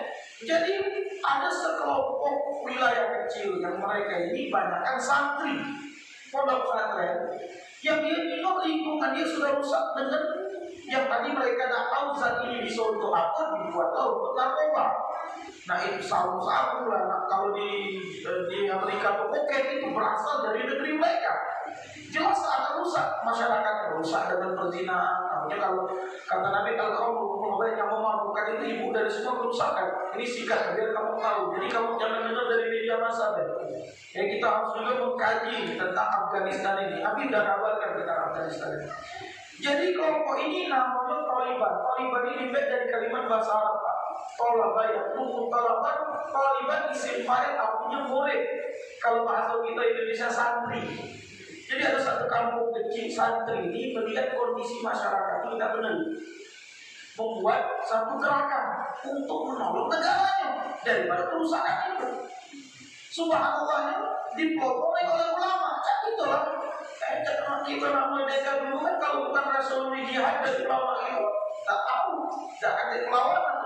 jadi ada sekelompok wilayah kecil yang mereka ini banyakkan santri pondok pesantren, yang dia tengok lingkungan dia sudah rusak dengan yang tadi mereka tak tahu zat ini bisa untuk apa, dibuatlah untuk narkoba. Nah, itu sabu-sabu lah. Nah, kalau di, eh, di Amerika tuh kokain itu berasal dari negeri mereka. Jelas akan rusak masyarakat, rusak dengan perzinahan. Artinya kalau kata Nabi, "Al-khamru ummul khaba'ith," yang memabukkan itu ibu dari semua kerusakan. Ini singkat biar kamu tahu. Jadi kamu jangan dengar dari media massa deh. Ya, kita harus juga mengkaji tentang Afghanistan ini. Abi udah kabarkan tentang Afghanistan ini. Jadi kelompok ini namanya Taliban. Taliban ini diambil dari kalimat bahasa Arab, Pak. Tolaba yatlubu talaban, Taliban isim fa'il artinya murid. Kalau bahasa kita Indonesia santri. Jadi ada satu kampung kecil santri ini melihat kondisi masyarakat itu tidak benar. Membuat satu gerakan untuk menolong negaranya daripada kerusakan itu. Subhanallah, ya, dipelopori oleh ulama. Cak itulah. Eh, cak kita nak merdeka dulu kan, kalau bukan Rasul jihad dan ulama itu, tak tahu, tak ada perlawanan.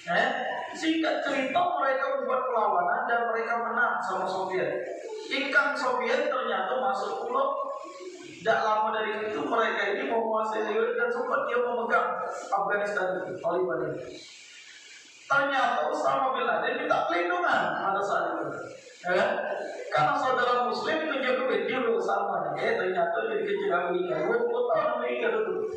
Eh, singkat cerita, mereka membuat perlawanan dan mereka menang sama Soviet. Ingkang Soviet ternyata masuk pulau. Tidak lama dari itu, mereka ini menguasai Irak dan sempat dia memegang Afghanistan itu, Taliban ini. Ternyata Osama bin Laden minta perlindungan pada saat itu. Ya kan? Karena saudara Muslim itu dia duit dulu sama. Eh, ternyata dia dikejar Amerika. Dua puluh tahun Amerika dulu.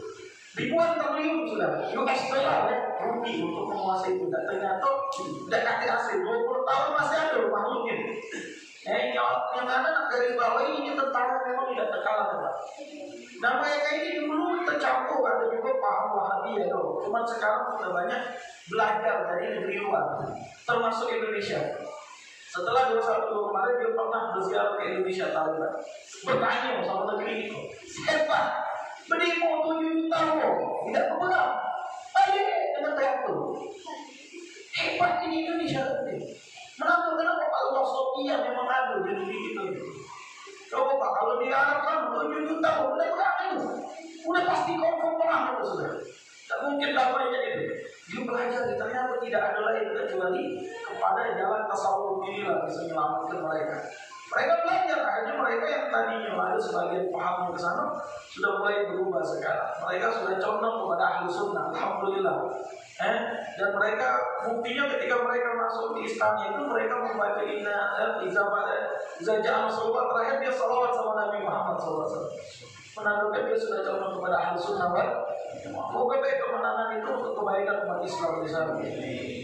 Ribuan triliun sudah U S dollar, ya, rugi untuk menguasai itu. Dan ternyata tidak kasih hasil. Dua puluh tahun masih ada makhluknya. Eh, yang, yang ada nak garis bawahi, ini tentara memang tidak terkalahkan. Dan mereka ini dulu tercampur, ada juga paham Wahabi, ya, tuh. Cuman sekarang sudah banyak belajar dari negeri luar, termasuk Indonesia. Setelah dua satu dua kemarin, dia pernah berziarah ke Indonesia, Taliban. Bertanya sama negeri itu. Hebat. Berdemo tujuh juta orang. Tidak berperang. Balik dengan traktor. Hebat ini Indonesia. Menantu kenapa Allah setia memang ada di negeri kita ini. Coba, Pak, kalau di Arab kan tujuh juta orang, udah perang itu. Udah pasti confirm perang itu sudah. Tak mungkin damai jadi itu. Dia belajar, ternyata tidak ada lain kecuali kepada jalan tasawuf inilah bisa menyelamatkan mereka. Mereka belajar, akhirnya mereka yang tadinya ada sebagian paham ke sana sudah mulai berubah sekarang. Mereka sudah condong kepada ahlu sunnah, alhamdulillah. Eh, dan mereka, buktinya ketika mereka masuk di istana itu, mereka membaca inna, eh, iza, eh, iza ja'a nasrullah, terakhir dia salawat sama Nabi Muhammad sallallahu alaihi wasallam. Menandakan dia sudah condong kepada ahli sunnah wal jamaah. Moga baik kemenangan itu untuk kebaikan umat Islam di sana.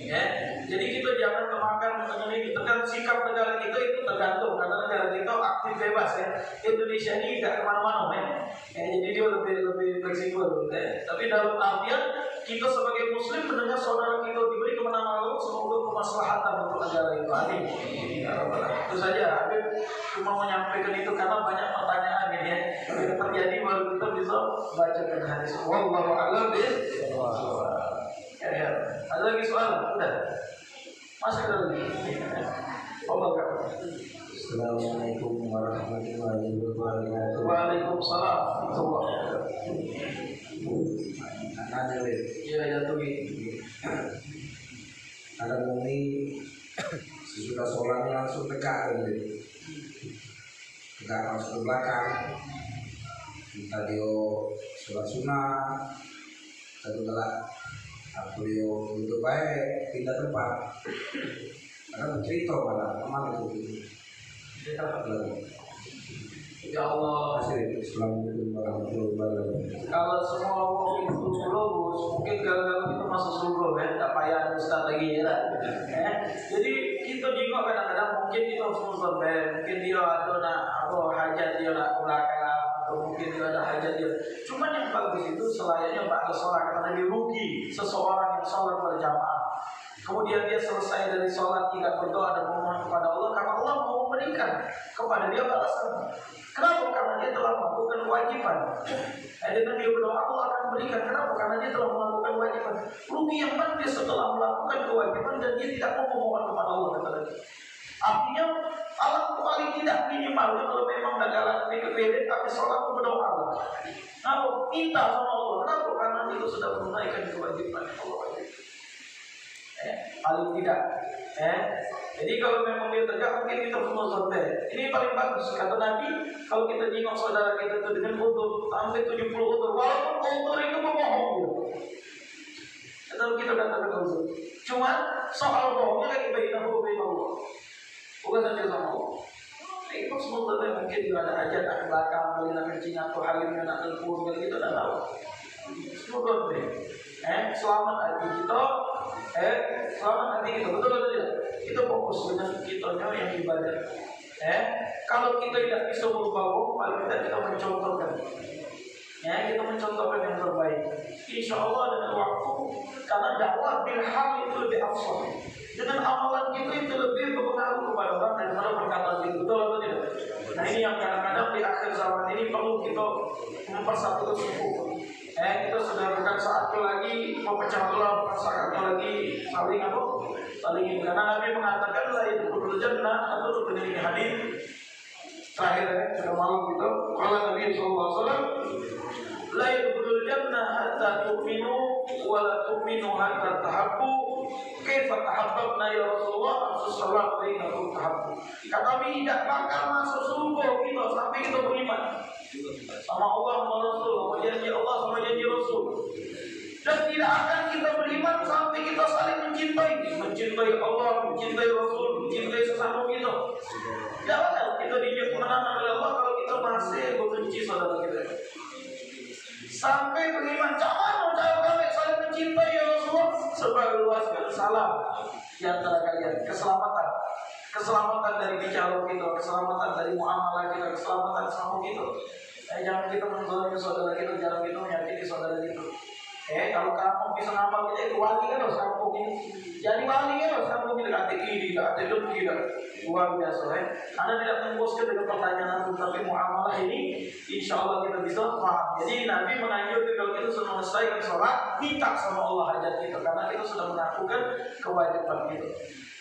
Ya. Jadi kita jangan kemakan dengan ini. Tekan sikap negara kita itu tergantung, karena negara kita aktif bebas, ya. Indonesia ini tidak kemana-mana, ya. Ya, jadi dia lebih, lebih fleksibel, ya. Tapi dalam artian kita sebagai muslim mendengar saudara kita diberi kemenangan Allah, semoga kemaslahatan untuk negara itu. Amin. Ya Rabbal Alamin. Itu saja, Habib cuma menyampaikan itu karena banyak pertanyaan ini, ya. Bila terjadi baru kita bisa bacakan hadis. Wallahu a'lam bishawab. Ya, ya. Ada lagi soal? Udah. Masih ada lagi. Wallahu a'lam. Assalamualaikum warahmatullahi wabarakatuh. Waalaikumsalam warahmatullahi wabarakatuh. Nanya, Win. Iya, ya, tuh, Win. Ada muni Sesudah sholatnya langsung tegak dulu. Tegak masuk ke belakang. Entah dia sholat sunat, entah dia galak. Apa dia untuk baik, pindah tempat. Kadang bercerita malah, aman itu. Cerita apa lagi? Ya Allah. Assalamualaikum warahmatullahi wabarakatuh. Kalau semua wong itu lurus, mungkin gagal itu masuk surga, ya. Tak payah ada ustaz lagi, ya, tak? Eh, jadi, kita juga kadang-kadang mungkin kita husnuzon be, mungkin dia ada nak apa, hajat dia nak ke belakang, atau mungkin dia ada hajat dia. Cuman yang bagus itu selayaknya ba'da sholat, karena dia rugi seseorang yang sholat berjamaah. Kemudian dia selesai dari sholat, tidak berdoa dan memohon kepada Allah, karena Allah mau memberikan kepada dia balasan. Kenapa? Karena dia telah melakukan kewajiban. Eh, dengan dia berdoa, Allah akan memberikan. Kenapa? Karena dia telah melakukan kewajiban. Rugi yang mana dia setelah melakukan kewajiban dan dia tidak mau memohon kepada Allah, kata Nabi. Artinya, alat paling tidak minimal, kalau memang dah galak, dia kepirit, tapi sholat tu berdoa lah. Kenapa? Minta sama Allah. Kenapa? Karena itu sudah menunaikan kewajiban yang Allah wajibkan. Eh, paling tidak. Eh, jadi kalau memang dia tegak, mungkin kita husnuzon be. Ini paling bagus. Kata Nabi, kalau kita jenguk saudara kita itu dengan udzur, sampai tujuh puluh udzur. Walaupun udzur itu berbohong dia. Tetap kita katakan udzur. Cuman, soal bohongnya lagi baik, baik Allah. Bukan saja sama Allah. Itu semua betul, mungkin juga ada hajat, nak ke belakang, lagi nak kencing, atau halimnya nak telepon, gitu, kita tak tahu. Semua betul. Eh, selamat hati kita, eh, selamat hati kita. Betul atau tidak? Kita fokus dengan kitanya yang ibadah. Eh, kalau kita tidak bisa merubah bohong, paling tidak kita mencontohkan. Ya, kita mencontohkan yang terbaik. Insya Allah dengan waktu, karena dakwah bil hal itu lebih afdal. Dengan amalan kita itu lebih berpengaruh kepada orang daripada perkataan kita. Betul atau tidak? Nah, ini yang kadang-kadang di akhir zaman ini perlu kita mempersatukan suku. Eh, kita sudah bukan saatnya lagi memecah belah, bukan saatnya lagi saling apa? Saling ini. Karena Nabi mengatakan, "La yadkhulul jannah," atau dengan ini hadis, terakhir, ya, sudah malam kita. Qala Nabi sallallahu alaihi wasallam, "La yadkhulul jannah hatta tu'minu, wa la tu'minu hatta tahabbu. Kaifa tahabbabna ya Rasulullah? Afsus salam bainakum tahabbu." Kata Nabi, tidak bakal masuk surga kita sampai kita beriman sama Allah, sama Rasul, sama janji Allah, sama janji Rasul. Dan tidak akan kita beriman sampai kita saling mencintai, mencintai Allah, mencintai Rasul, mencintai sesama kita. Tidak bakal kita diinjak kemenangan oleh Allah kalau kita masih membenci saudara kita. Sampai beriman, cak mano cara kami saling mencintai, ya Rasulullah? Sebarluaskan salam di antara kalian. Keselamatan. Keselamatan dari bicara kita, keselamatan dari muamalah kita, keselamatan sama kita. Eh, jangan kita menzalimi saudara kita, jangan kita menyakiti saudara kita. Eh, kalau kamu bisa ngamal kita itu wali kan, harus kampung ini. Jadi wali kan, harus kampung ini, kata kiri, kata dengki, kata luar biasa, eh. Anda tidak tembuskan dengan pertanyaan, tapi muamalah ini, insya Allah kita bisa paham. Jadi Nabi menganjurkan kalau kita sudah menyelesaikan sholat, minta sama Allah hajat kita, karena kita sudah melakukan kewajiban kita.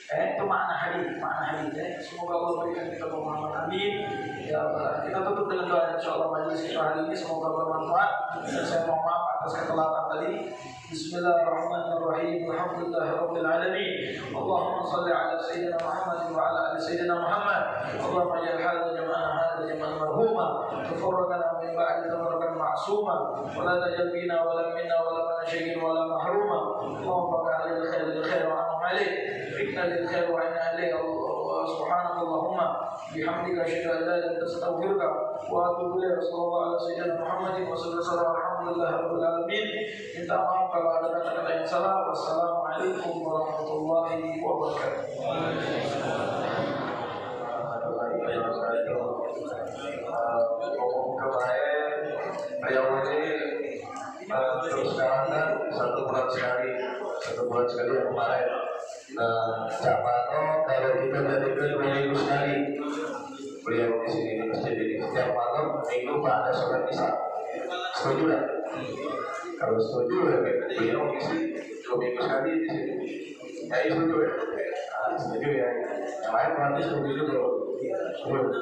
Eh, itu makna hadis, makna hadis, eh. Semoga Allah berikan kita pemahaman. Amin. Ya Allah, kita tutup dengan doa, insya Allah, majlis kita hari ini semoga bermanfaat. Dan saya mohon maaf atas ketelatan tadi. Bismillahirrahmanirrahim. Alhamdulillahirabbil alamin. Allahumma shalli ala sayyidina Muhammad wa ala ali sayyidina Muhammad. Allahumma ij'al hadza jam'ana hadza jam'an marhuma. Tafarraqana min ba'di tafarraqan ma'suma. Wa la taj'al fina wa la minna wa la ma'ana syai'in wa la mahruma. Allahumma faqih lil khair lil khair wa anhum alaih. Fitnah lil khair wa inna ilaih. Allah, subhanakallahumma bihamdika, asyhadu an la ilaha illa anta, astaghfiruka wa atubu ilaik. Wassallallahu ala sayyidina Muhammadin wa sallallahu alaihi wasallam. Alhamdulillahirabbil alamin. Minta maaf kalau ada kata-kata yang salah. Wassalamualaikum warahmatullahi wabarakatuh. Kemarin, eh, terus sekarang kan satu bulan sekali, satu bulan sekali yang kemarin. Nah, cak mano kalau kita jadikan dua minggu sekali beliau di sini di masjid ini, setiap malam minggu pada sholat isya. Setuju tak? Kalau setuju, ya, beliau ngisi dua minggu sekali di sini. Ya, setuju, ya? Ah, setuju, ya. Yang lain berarti setuju juga. Setuju.